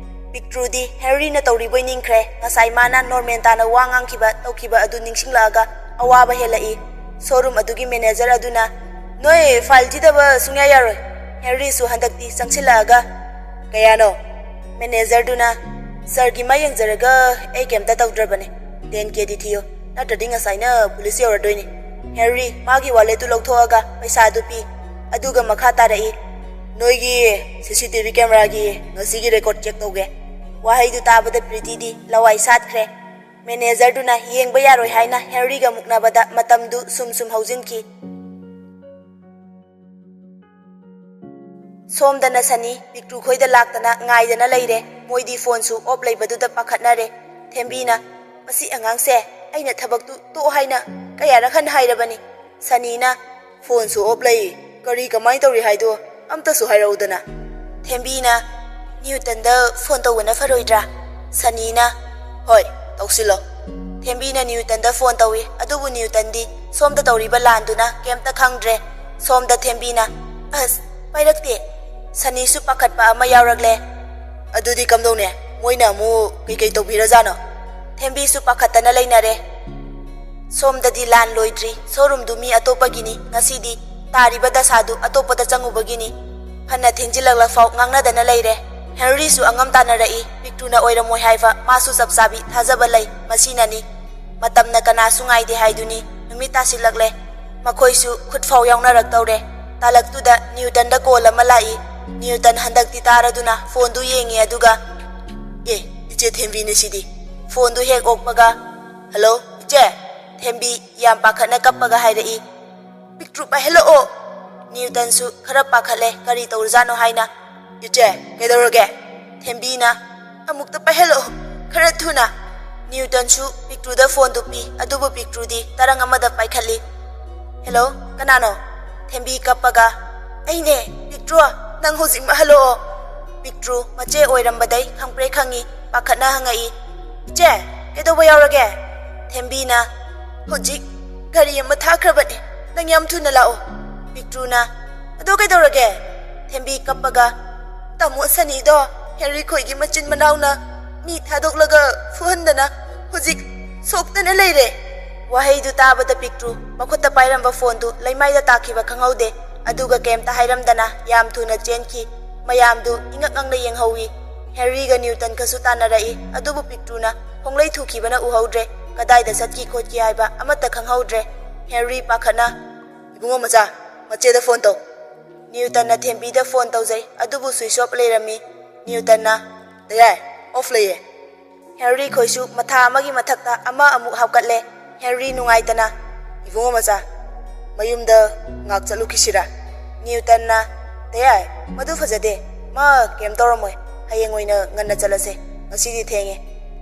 ꯄꯤꯛꯇ꯭ꯔꯨꯗꯤ ꯍꯦꯅꯔꯤꯅ ꯇꯧꯔꯤꯕꯣꯏ ꯅꯤꯡꯈ꯭ꯔꯦ꯫ ꯉꯁꯥꯏ ꯃꯥꯅ ꯅꯣꯔꯃꯦꯟ ꯇꯥꯅ ꯋꯥ ꯉꯥꯡꯈꯤꯕ, ꯇꯧꯈꯤꯕ ꯑꯗꯨ ꯅꯤꯡꯁꯤꯡꯂꯛꯑꯒ ꯑꯋꯥꯕ ꯍꯦꯜꯂꯛꯏ꯫ ꯁꯣꯔꯨꯝ ꯑꯗꯨꯒꯤ ꯃꯦꯅꯦꯖꯔ ꯑꯗꯨꯅ, "ꯅꯣꯏ ꯐꯥꯏꯜ ꯊꯤꯗꯕ ꯁꯨꯡꯌꯥ ꯌꯥꯔꯣꯏ꯫" ꯍꯦꯅꯔꯤꯁꯨ ꯍꯟꯗꯛꯇꯤ ꯆꯪꯁꯤꯜꯂꯛꯑꯒ, "ꯀꯌꯥꯅꯣ?" ꯃꯦꯅꯦꯖꯔꯗꯨꯅ, "ꯁꯥꯔꯒꯤ ꯃꯥ ꯌꯦꯡꯖꯔꯒ ꯑꯩ ꯀꯩꯝꯇ ꯇꯧꯗ꯭ꯔꯕꯅꯦ꯫ ꯇꯦꯟ ꯀꯦꯗꯤ ꯊꯤꯌꯣ, ꯅꯠꯇ꯭ꯔꯗꯤ ꯉꯁꯥꯏꯅ ꯄꯨꯂꯤꯁ ꯌꯧꯔꯗꯣꯏꯅꯤ꯫" ꯍꯦꯅꯔꯤ ꯃꯥꯒꯤ ꯋꯥꯂꯦꯠꯇꯨ ꯂꯧꯊꯣꯛꯑꯒ ꯄꯩꯁꯥꯗꯨ ꯄꯤ꯫ ꯑꯗꯨꯒ ꯃꯈꯥ ꯇꯥꯔꯛꯏ, "ꯅꯣꯏꯒꯤ ꯁꯤ ꯁꯤ ꯇꯤ ꯚꯤ ꯀꯦꯃꯦꯔꯥꯒꯤ ꯉꯁꯤꯒꯤ ꯔꯦꯀꯣꯔꯗ ꯆꯦꯛ ꯇꯧꯒꯦ꯫" ꯋꯥꯍꯩꯗꯨ ꯇꯥꯕꯗ ꯄ꯭ꯔꯤꯇꯤꯗꯤ ꯂꯋꯥꯏ ꯁꯥꯠꯈ꯭ꯔꯦ꯫ ꯃꯦꯅꯦꯖꯔꯗꯨꯅ ꯌꯦꯡꯕ ꯌꯥꯔꯣꯏ ꯍꯥꯏꯅ ꯍꯦꯅꯔꯤꯒ ꯃꯨꯛꯅꯕꯗ ꯃꯇꯝꯗꯨ ꯁꯨꯝ ꯁꯨꯝ ꯍꯧꯖꯤꯟꯈꯤ꯫ ꯁꯣꯝꯗꯅ ꯁꯅꯤ ꯄꯤꯛꯇ꯭ꯔꯨ ꯈꯣꯏꯗ ꯂꯥꯛꯇꯅ ꯉꯥꯏꯗꯅ ꯂꯩꯔꯦ꯫ ꯃꯣꯏꯗꯤ ꯐꯣꯟꯁꯨ ꯑꯣꯞ ꯂꯩꯕꯗꯨꯗ ꯄꯥꯈꯠꯅꯔꯦ꯫ ꯊꯦꯝꯕꯤꯅ, "ꯃꯁꯤ ꯑꯉꯥꯡꯁꯦ ꯑꯩꯅ ꯊꯕꯛꯇꯨ ꯇꯣꯛꯑꯣ ꯍꯥꯏꯅ ꯀꯌꯥꯔꯛ ꯍꯟꯅ ꯍꯥꯏꯔꯕꯅꯤ?" ꯁꯅꯤꯅ, "ꯐꯣꯟꯁꯨ ꯑꯣꯞ ꯂꯩ, ꯀꯔꯤ ꯀꯃꯥꯏꯅ ꯇꯧꯔꯤ ꯍꯥꯏꯗꯣ ꯑꯝꯇꯁꯨ ꯍꯥꯏꯔꯛꯎꯗꯅ꯫" ꯊꯦꯝꯕꯤꯅ, "ꯅ꯭ꯌꯨꯇꯟꯗ ꯐꯣꯟ ꯇꯧꯕꯅ ꯐꯔꯣꯏꯗ꯭ꯔꯥ?" ꯁꯅꯤꯅ, "ꯍꯣꯏ, ꯇꯧꯁꯤꯜꯂꯣ꯫" ꯊꯦꯝꯕꯤꯅ ꯅ꯭ꯌꯨꯇꯟꯗ ꯐꯣꯟ ꯇꯧꯏ, ꯑꯗꯨꯕꯨ ꯅ꯭ꯌꯨꯇꯟꯗꯤ ꯁꯣꯝꯗ ꯇꯧꯔꯤꯕ ꯂꯥꯟꯗꯨꯅ ꯀꯩꯝꯇ ꯈꯪꯗ꯭ꯔꯦ꯫ ꯁꯣꯝꯗ ꯊꯦꯝꯕꯤꯅ, "ꯑꯁ, ꯄꯥꯏꯔꯛꯇꯦ꯫" ꯁꯅꯤꯁꯨ ꯄꯥꯈꯠꯄ ꯑꯃ ꯌꯥꯎꯔꯛꯂꯦ꯫ "ꯑꯗꯨꯗꯤ ꯀꯝꯗꯧꯅꯦ? ꯃꯣꯏꯅ ꯑꯃꯨꯛ ꯀꯩꯀꯩ ꯇꯧꯕꯤꯔꯖꯥꯠꯅꯣ?" ꯊꯦꯝꯕꯤꯁꯨ ꯄꯥꯈꯠꯇꯅ ꯂꯩꯅꯔꯦ꯫ ꯁꯣꯝꯗꯗꯤ ꯂꯥꯟ ꯂꯣꯏꯗ꯭ꯔꯤ, ꯁꯣꯔꯨꯝꯗꯨ ꯃꯤ ꯑꯇꯣꯞꯄꯒꯤꯅꯤ, ꯉꯁꯤꯗꯤ ꯇꯥꯔꯤꯕ ꯗꯁꯥꯗꯨ ꯑꯇꯣꯞꯄꯗ ꯆꯪꯉꯨꯕꯒꯤꯅꯤ꯫ ꯐꯅ ꯊꯦꯡꯖꯤꯜꯂꯛꯂꯐꯥꯎ ꯉꯥꯡꯅꯗꯅ ꯂꯩꯔꯦ꯫ ꯍꯦꯅꯔꯤꯁꯨ ꯑꯉꯝ ꯇꯥꯟꯅꯔꯛꯏ, ꯄꯤꯛꯇ꯭ꯔꯨꯅ ꯑꯣꯏꯔꯝꯃꯣꯏ ꯍꯥꯏꯕ ꯃꯥꯁꯨ ꯆꯞ ꯆꯥꯕꯤ ꯊꯥꯖꯕ ꯂꯩ꯫ ꯃꯁꯤꯅꯅꯤ, ꯃꯇꯝꯅ ꯀꯅꯥꯁꯨ ꯉꯥꯏꯗꯦ ꯍꯥꯏꯗꯨꯅꯤ꯫ ꯅꯨꯃꯤꯠ ꯇꯥꯁꯤꯜꯂꯛꯂꯦ꯫ ꯃꯈꯣꯏꯁꯨ ꯈꯨꯠ ꯐꯥꯎ ꯌꯥꯎꯅꯔꯛꯇꯧꯔꯦ꯫ ꯇꯥꯂꯛꯇꯨꯗ ꯅ꯭ꯌꯨꯇꯟꯗ ꯀꯣꯜ ꯑꯃ ꯂꯥꯛꯏ꯫ ꯅ꯭ꯌꯨꯇꯟ ꯍꯟꯗꯛꯇꯤ ꯇꯥꯔꯗꯨꯅ ꯐꯣꯟꯗꯨ ꯌꯦꯡꯉꯤ, ꯑꯗꯨꯒ, "ꯑꯦ, ꯏꯆꯦ ꯊꯦꯝꯕꯤꯅꯦ ꯁꯤꯗꯤ꯫" ꯐꯣꯟꯗꯨ ꯍꯦꯛ ꯑꯣꯛꯄꯒ, "ꯍꯜꯂꯣ, ꯏꯆꯦ?" ꯊꯦꯝꯕꯤ ꯌꯥꯝ ꯄꯥꯈꯠꯅ ꯀꯞꯄꯒ ꯍꯥꯏꯔꯛꯏ꯫ "ꯄꯤꯛꯇ꯭ꯔꯨ ꯄꯥꯏꯍꯜꯂꯛꯑꯣ꯫" ꯅ꯭ꯌꯨꯇꯟꯁꯨ ꯈꯔ ꯄꯥꯈꯠꯂꯦ, ꯀꯔꯤ ꯇꯧꯔꯖꯥꯠꯅꯣ ꯍꯥꯏꯅ꯫ "ꯏꯆꯦ, ꯀꯩꯗꯧꯔꯒꯦ?" ꯊꯦꯝꯕꯤꯅ, "ꯑꯃꯨꯛꯇ ꯄꯥꯏꯍꯜꯂꯛꯑꯣ, ꯈꯔ ꯊꯨꯅ꯫" ꯅ꯭ꯌꯨꯇꯟꯁꯨ ꯄꯤꯛꯇ꯭ꯔꯨꯗ ꯐꯣꯟꯗꯨ ꯄꯤ, ꯑꯗꯨꯕꯨ ꯄꯤꯛꯇ꯭ꯔꯨꯗꯤ ꯇꯔꯪ ꯑꯃꯗ ꯄꯥꯏꯈꯠꯂꯤ꯫ "ꯍꯦꯜꯂꯣ, ꯀꯅꯥꯅꯣ?" ꯊꯦꯝꯕꯤ ꯀꯞꯄꯒ, "ꯑꯩꯅꯦ, ꯄꯤꯛꯇ꯭ꯔꯨ, ꯅꯪ ꯍꯧꯖꯤꯛꯃꯛ ꯍꯜꯂꯛꯑꯣ꯫" ꯄꯤꯛꯇ꯭ꯔꯨ ꯃꯆꯦ ꯑꯣꯏꯔꯝꯕꯗꯩ ꯈꯪꯄ꯭ꯔꯦꯛ ꯈꯪꯉꯤ, ꯄꯥꯈꯠꯅ ꯍꯪꯉꯛꯏ, "ꯏꯆꯦ, ꯀꯩꯗꯧꯕ ꯌꯥꯎꯔꯒꯦ?" ꯊꯦꯝꯕꯤꯅ, "ꯍꯧꯖꯤꯛ ꯒꯥꯔꯤ ꯑꯃ ꯊꯥꯈ꯭ꯔꯕꯅꯦ, ꯅꯪ ꯌꯥꯝ ꯊꯨꯅ ꯂꯥꯛꯑꯣ꯫" ꯄꯤꯛꯇ꯭ꯔꯨꯅ, "ꯑꯗꯣ ꯀꯩꯗꯧꯔꯒꯦ?" ꯊꯦꯝꯕꯤ ꯀꯞꯄꯒ, "ꯇꯥꯃꯣ ꯁꯅꯤꯗꯣ ꯍꯦꯅꯔꯤ ꯈꯣꯏꯒꯤ ꯃꯆꯤꯟ ꯃꯅꯥꯎꯅ ꯃꯤ ꯊꯥꯗꯣꯛꯂꯒ ꯐꯨꯍꯟꯗꯅ ꯍꯧꯖꯤꯛ ꯁꯣꯛꯇꯅ ꯂꯩꯔꯦ꯫" ꯋꯥꯍꯩꯗꯨ ꯇꯥꯕꯗ ꯄꯤꯛꯇ꯭ꯔꯨ ꯃꯈꯨꯠꯇ ꯄꯥꯏꯔꯝꯕ ꯐꯣꯟꯗꯨ ꯂꯩꯃꯥꯏꯗ ꯇꯥꯈꯤꯕ ꯈꯪꯍꯧꯗꯦ, ꯑꯗꯨꯒ ꯀꯩꯝꯇ ꯍꯥꯏꯔꯝꯗꯅ ꯌꯥꯝ ꯊꯨꯅ ꯆꯦꯟꯈꯤ꯫ ꯃꯌꯥꯝꯗꯨ ꯏꯉꯛ ꯉꯛꯅ ꯌꯦꯡꯍꯧꯏ꯫ ꯍꯦꯅꯔꯤꯒ ꯅ꯭ꯌꯨꯇꯟꯒꯁꯨ ꯇꯥꯟꯅꯔꯛꯏ, ꯑꯗꯨꯕꯨ ꯄꯤꯛꯇ꯭ꯔꯨꯅ ꯈꯣꯡꯂꯩ ꯊꯨꯈꯤꯕꯅ ꯎꯍꯧꯗ꯭ꯔꯦ꯫ ꯀꯗꯥꯏꯗ ꯆꯠꯈꯤ ꯈꯣꯠꯈꯤ ꯍꯥꯏꯕ ꯑꯃꯠꯇ ꯈꯪꯍꯧꯗ꯭ꯔꯦ꯫ ꯍꯦꯅꯔꯤ ꯄꯥꯈꯠꯅ, "ꯏꯕꯨꯡꯉꯣ ꯃꯆꯥ, ꯃꯆꯦꯗ ꯐꯣꯟ ꯇꯧ꯫" ꯅ꯭ꯌꯨꯇꯟꯅ ꯊꯦꯝꯕꯤꯗ ꯐꯣꯟ ꯇꯧꯖꯩ, ꯑꯗꯨꯕꯨ ꯁ꯭ꯋꯤꯆ ꯑꯣꯐ ꯂꯩꯔꯝꯃꯤ꯫ ꯅ꯭ꯌꯨꯇꯟꯅ, "ꯗꯌꯥꯏ, ꯑꯣꯐ ꯂꯩꯌꯦ꯫" ꯍꯦꯅꯔꯤ ꯈꯣꯏꯁꯨ ꯃꯊꯥ ꯑꯃꯒꯤ ꯃꯊꯛꯇ ꯑꯃ ꯑꯃꯨꯛ ꯍꯥꯞꯀꯠꯂꯦ꯫ ꯍꯦꯅꯔꯤ ꯅꯨꯡꯉꯥꯏꯇꯅ, "ꯏꯕꯨꯡꯉꯣ ꯃꯆꯥ, ꯃꯌꯨꯝꯗ ꯉꯥꯛ ꯆꯠꯂꯨꯈꯤꯁꯤꯔꯥ?" ꯅ꯭ꯌꯨꯇꯟꯅ, "ꯗꯌꯥꯏ, ꯃꯗꯨ ꯐꯖꯗꯦ꯫ ꯃꯥ ꯀꯩꯝ ꯇꯧꯔꯝꯃꯣꯏ꯫ ꯍꯌꯦꯡ ꯑꯣꯏꯅ ꯉꯟꯅ ꯆꯠꯂꯁꯦ꯫ ꯉꯁꯤꯗꯤ ꯊꯦꯡꯉꯦ꯫"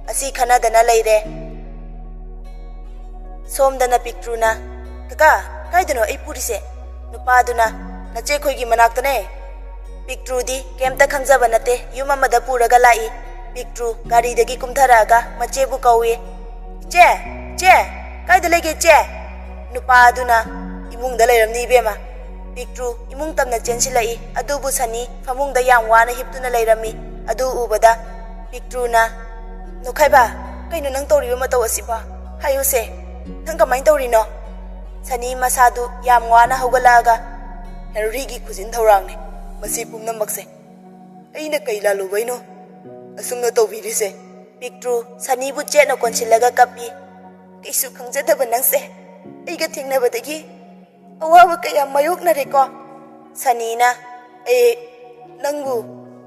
ꯑꯁꯤ ꯈꯟꯅꯗꯅ ꯂꯩꯔꯦ꯫ ꯁꯣꯝꯗꯅ ꯄꯤꯛꯇ꯭ꯔꯨꯅ, "ꯀꯀꯥ, ꯀꯥꯏꯗꯅꯣ ꯑꯩ ꯄꯨꯔꯤꯁꯦ?" ꯅꯨꯄꯥꯗꯨꯅ, "ꯅꯆꯦ ꯈꯣꯏꯒꯤ ꯃꯅꯥꯛꯇꯅꯦ꯫" ꯄꯤꯛꯇ꯭ꯔꯨꯗꯤ ꯀꯩꯝꯇ ꯈꯪꯖꯕ ꯅꯠꯇꯦ, ꯌꯨꯝ ꯑꯃꯗ ꯄꯨꯔꯒ ꯂꯥꯛꯏ꯫ ꯄꯤꯛꯇ꯭ꯔꯨ ꯒꯥꯔꯤꯗꯒꯤ ꯀꯨꯝꯊꯔꯛꯑꯒ ꯃꯆꯦꯕꯨ ꯀꯧꯏ꯫ "ꯏꯆꯦ, ꯏꯆꯦ, ꯀꯥꯏꯗ ꯂꯩꯒꯦ ꯏꯆꯦ?" ꯅꯨꯄꯥ ꯑꯗꯨꯅ, "ꯏꯃꯨꯡꯗ ꯂꯩꯔꯝꯅꯤ ꯏꯕꯦꯝꯃ꯫" ꯄꯤꯛꯇ꯭ꯔꯨ ꯏꯃꯨꯡ ꯇꯝꯅ ꯆꯦꯟꯁꯤꯜꯂꯛꯏ, ꯑꯗꯨꯕꯨ ꯁꯅꯤ ꯐꯃꯨꯡꯗ ꯌꯥꯝ ꯋꯥꯅ ꯍꯤꯞꯇꯨꯅ ꯂꯩꯔꯝꯃꯤ꯫ ꯑꯗꯨ ꯎꯕꯗ ꯄꯤꯛꯇ꯭ꯔꯨꯅ, "ꯅꯣꯈꯥꯏꯕ, ꯀꯩꯅꯣ ꯅꯪ ꯇꯧꯔꯤꯕ ꯃꯇꯧ ꯑꯁꯤꯕꯣ? ꯍꯥꯏꯌꯨꯁꯦ, ꯅꯪ ꯀꯃꯥꯏꯅ ꯇꯧꯔꯤꯅꯣ?" ꯁꯅꯤ ꯃꯁꯥꯗꯨ ꯌꯥꯝ ꯋꯥꯅ ꯍꯧꯒꯠꯂꯛꯑꯒ, "ꯍꯦꯅꯔꯤꯒꯤ ꯈꯨꯖꯤꯟ ꯊꯧꯔꯥꯡꯅꯦ ꯃꯁꯤ ꯄꯨꯝꯅꯃꯛꯁꯦ꯫ ꯑꯩꯅ ꯀꯩ ꯂꯥꯜꯂꯨꯕꯩꯅꯣ ꯑꯁꯨꯝꯅ ꯇꯧꯕꯤꯔꯤꯁꯦ?" ꯄꯤꯛꯇ꯭ꯔꯨ ꯁꯅꯤꯕꯨ ꯆꯦꯠꯅ ꯀꯣꯟꯁꯤꯜꯂꯒ ꯀꯞꯄꯤ꯫ "ꯀꯩꯁꯨ ꯈꯪꯖꯗꯕ ꯅꯪꯁꯦ ꯑꯩꯒ ꯊꯦꯡꯅꯕꯗꯒꯤ ꯑꯋꯥꯕ ꯀꯌꯥ ꯃꯥꯌꯣꯛꯅꯔꯦꯀꯣ꯫" ꯁꯅꯤꯅ, "ꯑꯩ ꯅꯪꯕꯨ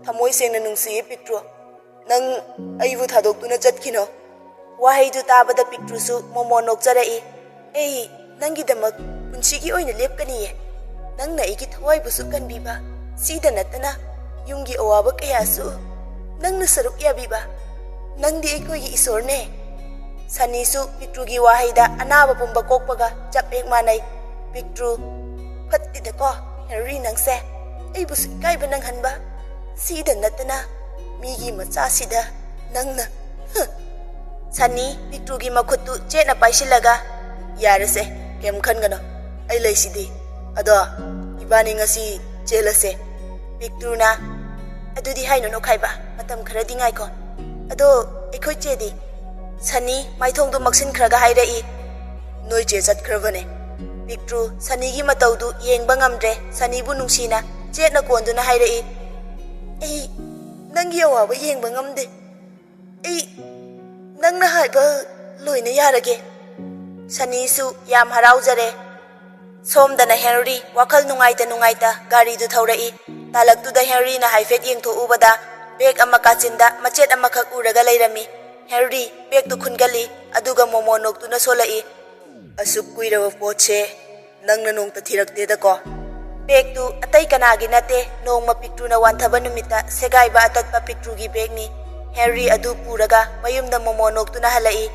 ꯊꯃꯣꯏ ꯁꯦꯡꯅ ꯅꯨꯡꯁꯤꯌꯦ ꯄꯤꯛꯇ꯭ꯔꯨ꯫ ꯅꯪ ꯑꯩꯕꯨ ꯊꯥꯗꯣꯛꯇꯨꯅ ꯆꯠꯈꯤꯅꯣ꯫" ꯋꯥꯍꯩꯗꯨ ꯇꯥꯕꯗ ꯄꯤꯛꯇ꯭ꯔꯨꯁꯨ ꯃꯣꯃꯣꯟ ꯅꯣꯛꯆꯔꯛꯏ꯫ "ꯑꯩ ꯅꯪꯒꯤꯗꯃꯛ ꯄꯨꯟꯁꯤꯒꯤ ꯑꯣꯏꯅ ꯂꯦꯞꯀꯅꯤꯌꯦ꯫ ꯅꯪꯅ ꯑꯩꯒꯤ ꯊꯋꯥꯏꯕꯨꯁꯨ ꯀꯟꯕꯤꯕ, ꯁꯤꯗ ꯅꯠꯇꯅ ꯌꯨꯝꯒꯤ ꯑꯋꯥꯕ ꯀꯌꯥꯁꯨ ꯅꯪꯅ ꯁꯔꯨꯛ ꯌꯥꯕꯤꯕ꯫ ꯅꯪꯗꯤ ꯑꯩꯈꯣꯏꯒꯤ ꯏꯁꯣꯔꯅꯦ꯫" ꯁꯅꯤꯁꯨ ꯄꯤꯛꯇ꯭ꯔꯨꯒꯤ ꯋꯥꯍꯩꯗ ꯑꯅꯥꯕ ꯄꯨꯝꯕ ꯀꯣꯛꯄꯒ ꯆꯞ ꯍꯦꯛ ꯃꯥꯟꯅꯩ꯫ ꯄꯤꯛꯇ꯭ꯔꯨ, ꯐꯠꯇꯦꯗꯀꯣ ꯍꯦꯅꯔꯤ ꯅꯪꯁꯦ꯫ ꯑꯩꯕꯨꯁꯨ ꯏꯀꯥꯏꯕ ꯅꯪꯍꯟꯕ꯫ ꯁꯤꯗ ꯅꯠꯇꯅ ꯃꯤꯒꯤ ꯃꯆꯥꯁꯤꯗ ꯅꯪꯅ, ꯍ꯫ ꯁꯅꯤ ꯄꯤꯛꯇ꯭ꯔꯨꯒꯤ ꯃꯈꯨꯠꯇꯨ ꯆꯦꯠꯅ ꯄꯥꯏꯁꯤꯜꯂꯒ, "ꯌꯥꯔꯦꯁꯦ, ꯀꯩꯝ ꯈꯟꯒꯅꯨ꯫ ꯑꯩ ꯂꯩꯁꯤꯗꯤ꯫ ꯑꯗꯣ ꯏꯕꯥꯅꯤ ꯉꯁꯤ ꯆꯦꯜꯂꯁꯦ꯫" ꯄꯤꯛꯇ꯭ꯔꯨꯅ, "ꯑꯗꯨꯗꯤ ꯍꯥꯏꯅꯨ ꯅꯣꯈꯥꯏꯕ, ꯃꯇꯝ ꯈꯔꯗꯤ ꯉꯥꯏꯈꯣ꯫ ꯑꯗꯣ ꯑꯩꯈꯣꯏ ꯆꯦꯗꯤ?" ꯁꯅꯤ ꯃꯥꯏꯊꯣꯡꯗꯨ ꯃꯛꯁꯤꯟꯈ꯭ꯔꯒ ꯍꯥꯏꯔꯛꯏ, "ꯅꯣꯏ ꯆꯦ ꯆꯠꯈ꯭ꯔꯕꯅꯦ꯫" ꯄꯤꯛꯇ꯭ꯔꯨ ꯁꯅꯤꯒꯤ ꯃꯇꯧꯗꯨ ꯌꯦꯡꯕ ꯉꯝꯗ꯭ꯔꯦ꯫ ꯁꯅꯤꯕꯨ ꯅꯨꯡꯁꯤꯅ ꯆꯦꯠꯅ ꯀꯣꯟꯗꯨꯅ ꯍꯥꯏꯔꯛꯏ, "ꯑꯩ ꯅꯪꯒꯤ ꯑꯋꯥꯕ ꯌꯦꯡꯕ ꯉꯝꯗꯦ꯫ ꯑꯩ ꯅꯪꯅ ꯍꯥꯏꯕ ꯂꯣꯏꯅ ꯌꯥꯔꯒꯦ꯫" ꯁꯅꯤꯁꯨ ꯌꯥꯝ ꯍꯔꯥꯎꯖꯔꯦ꯫ ꯁꯣꯝꯗꯅ ꯍꯦꯅꯔꯤ ꯋꯥꯈꯜ ꯅꯨꯡꯉꯥꯏꯇ ꯅꯨꯡꯉꯥꯏꯇ ꯒꯥꯔꯤꯗꯨ ꯊꯧꯔꯛꯏ꯫ ꯇꯥꯂꯛꯇꯨꯗ ꯍꯦꯅꯔꯤꯅ ꯍꯥꯏꯐꯦꯠ ꯌꯦꯡꯊꯣꯛꯎꯕꯗ ꯕꯦꯒ ꯑꯃ ꯀꯥꯆꯤꯟꯗ ꯃꯆꯦꯠ ꯑꯃꯈꯛ ꯎꯔꯒ ꯂꯩꯔꯝꯃꯤ꯫ ꯍꯦꯅꯔꯤ ꯕꯦꯒꯇꯨ ꯈꯨꯟꯒꯠꯂꯤ, ꯑꯗꯨꯒ ꯃꯣꯃꯣ ꯅꯣꯛꯇꯨꯅ ꯁꯣꯜꯂꯛꯏ, "ꯑꯁꯨꯛ ꯀꯨꯏꯔꯕ ꯄꯣꯠꯁꯦ ꯅꯪꯅ ꯅꯣꯡꯇ ꯊꯤꯔꯛꯇꯦꯗꯀꯣ꯫" ꯕꯦꯒꯇꯨ ꯑꯇꯩ ꯀꯅꯥꯒꯤ ꯅꯠꯇꯦ, ꯅꯣꯡꯃ ꯄꯤꯛꯇ꯭ꯔꯨꯅ ꯋꯥꯟꯊꯕ ꯅꯨꯃꯤꯠꯇ ꯁꯦꯒꯥꯏꯕ ꯑꯇꯠꯄ ꯄꯤꯛꯇ꯭ꯔꯨꯒꯤ ꯕꯦꯒꯅꯤ꯫ ꯍꯦꯅꯔꯤ ꯑꯗꯨ ꯄꯨꯔꯒ ꯃꯌꯨꯝꯗ ꯃꯣꯃꯣ ꯅꯣꯛꯇꯨꯅ ꯍꯜꯂꯛꯏ꯫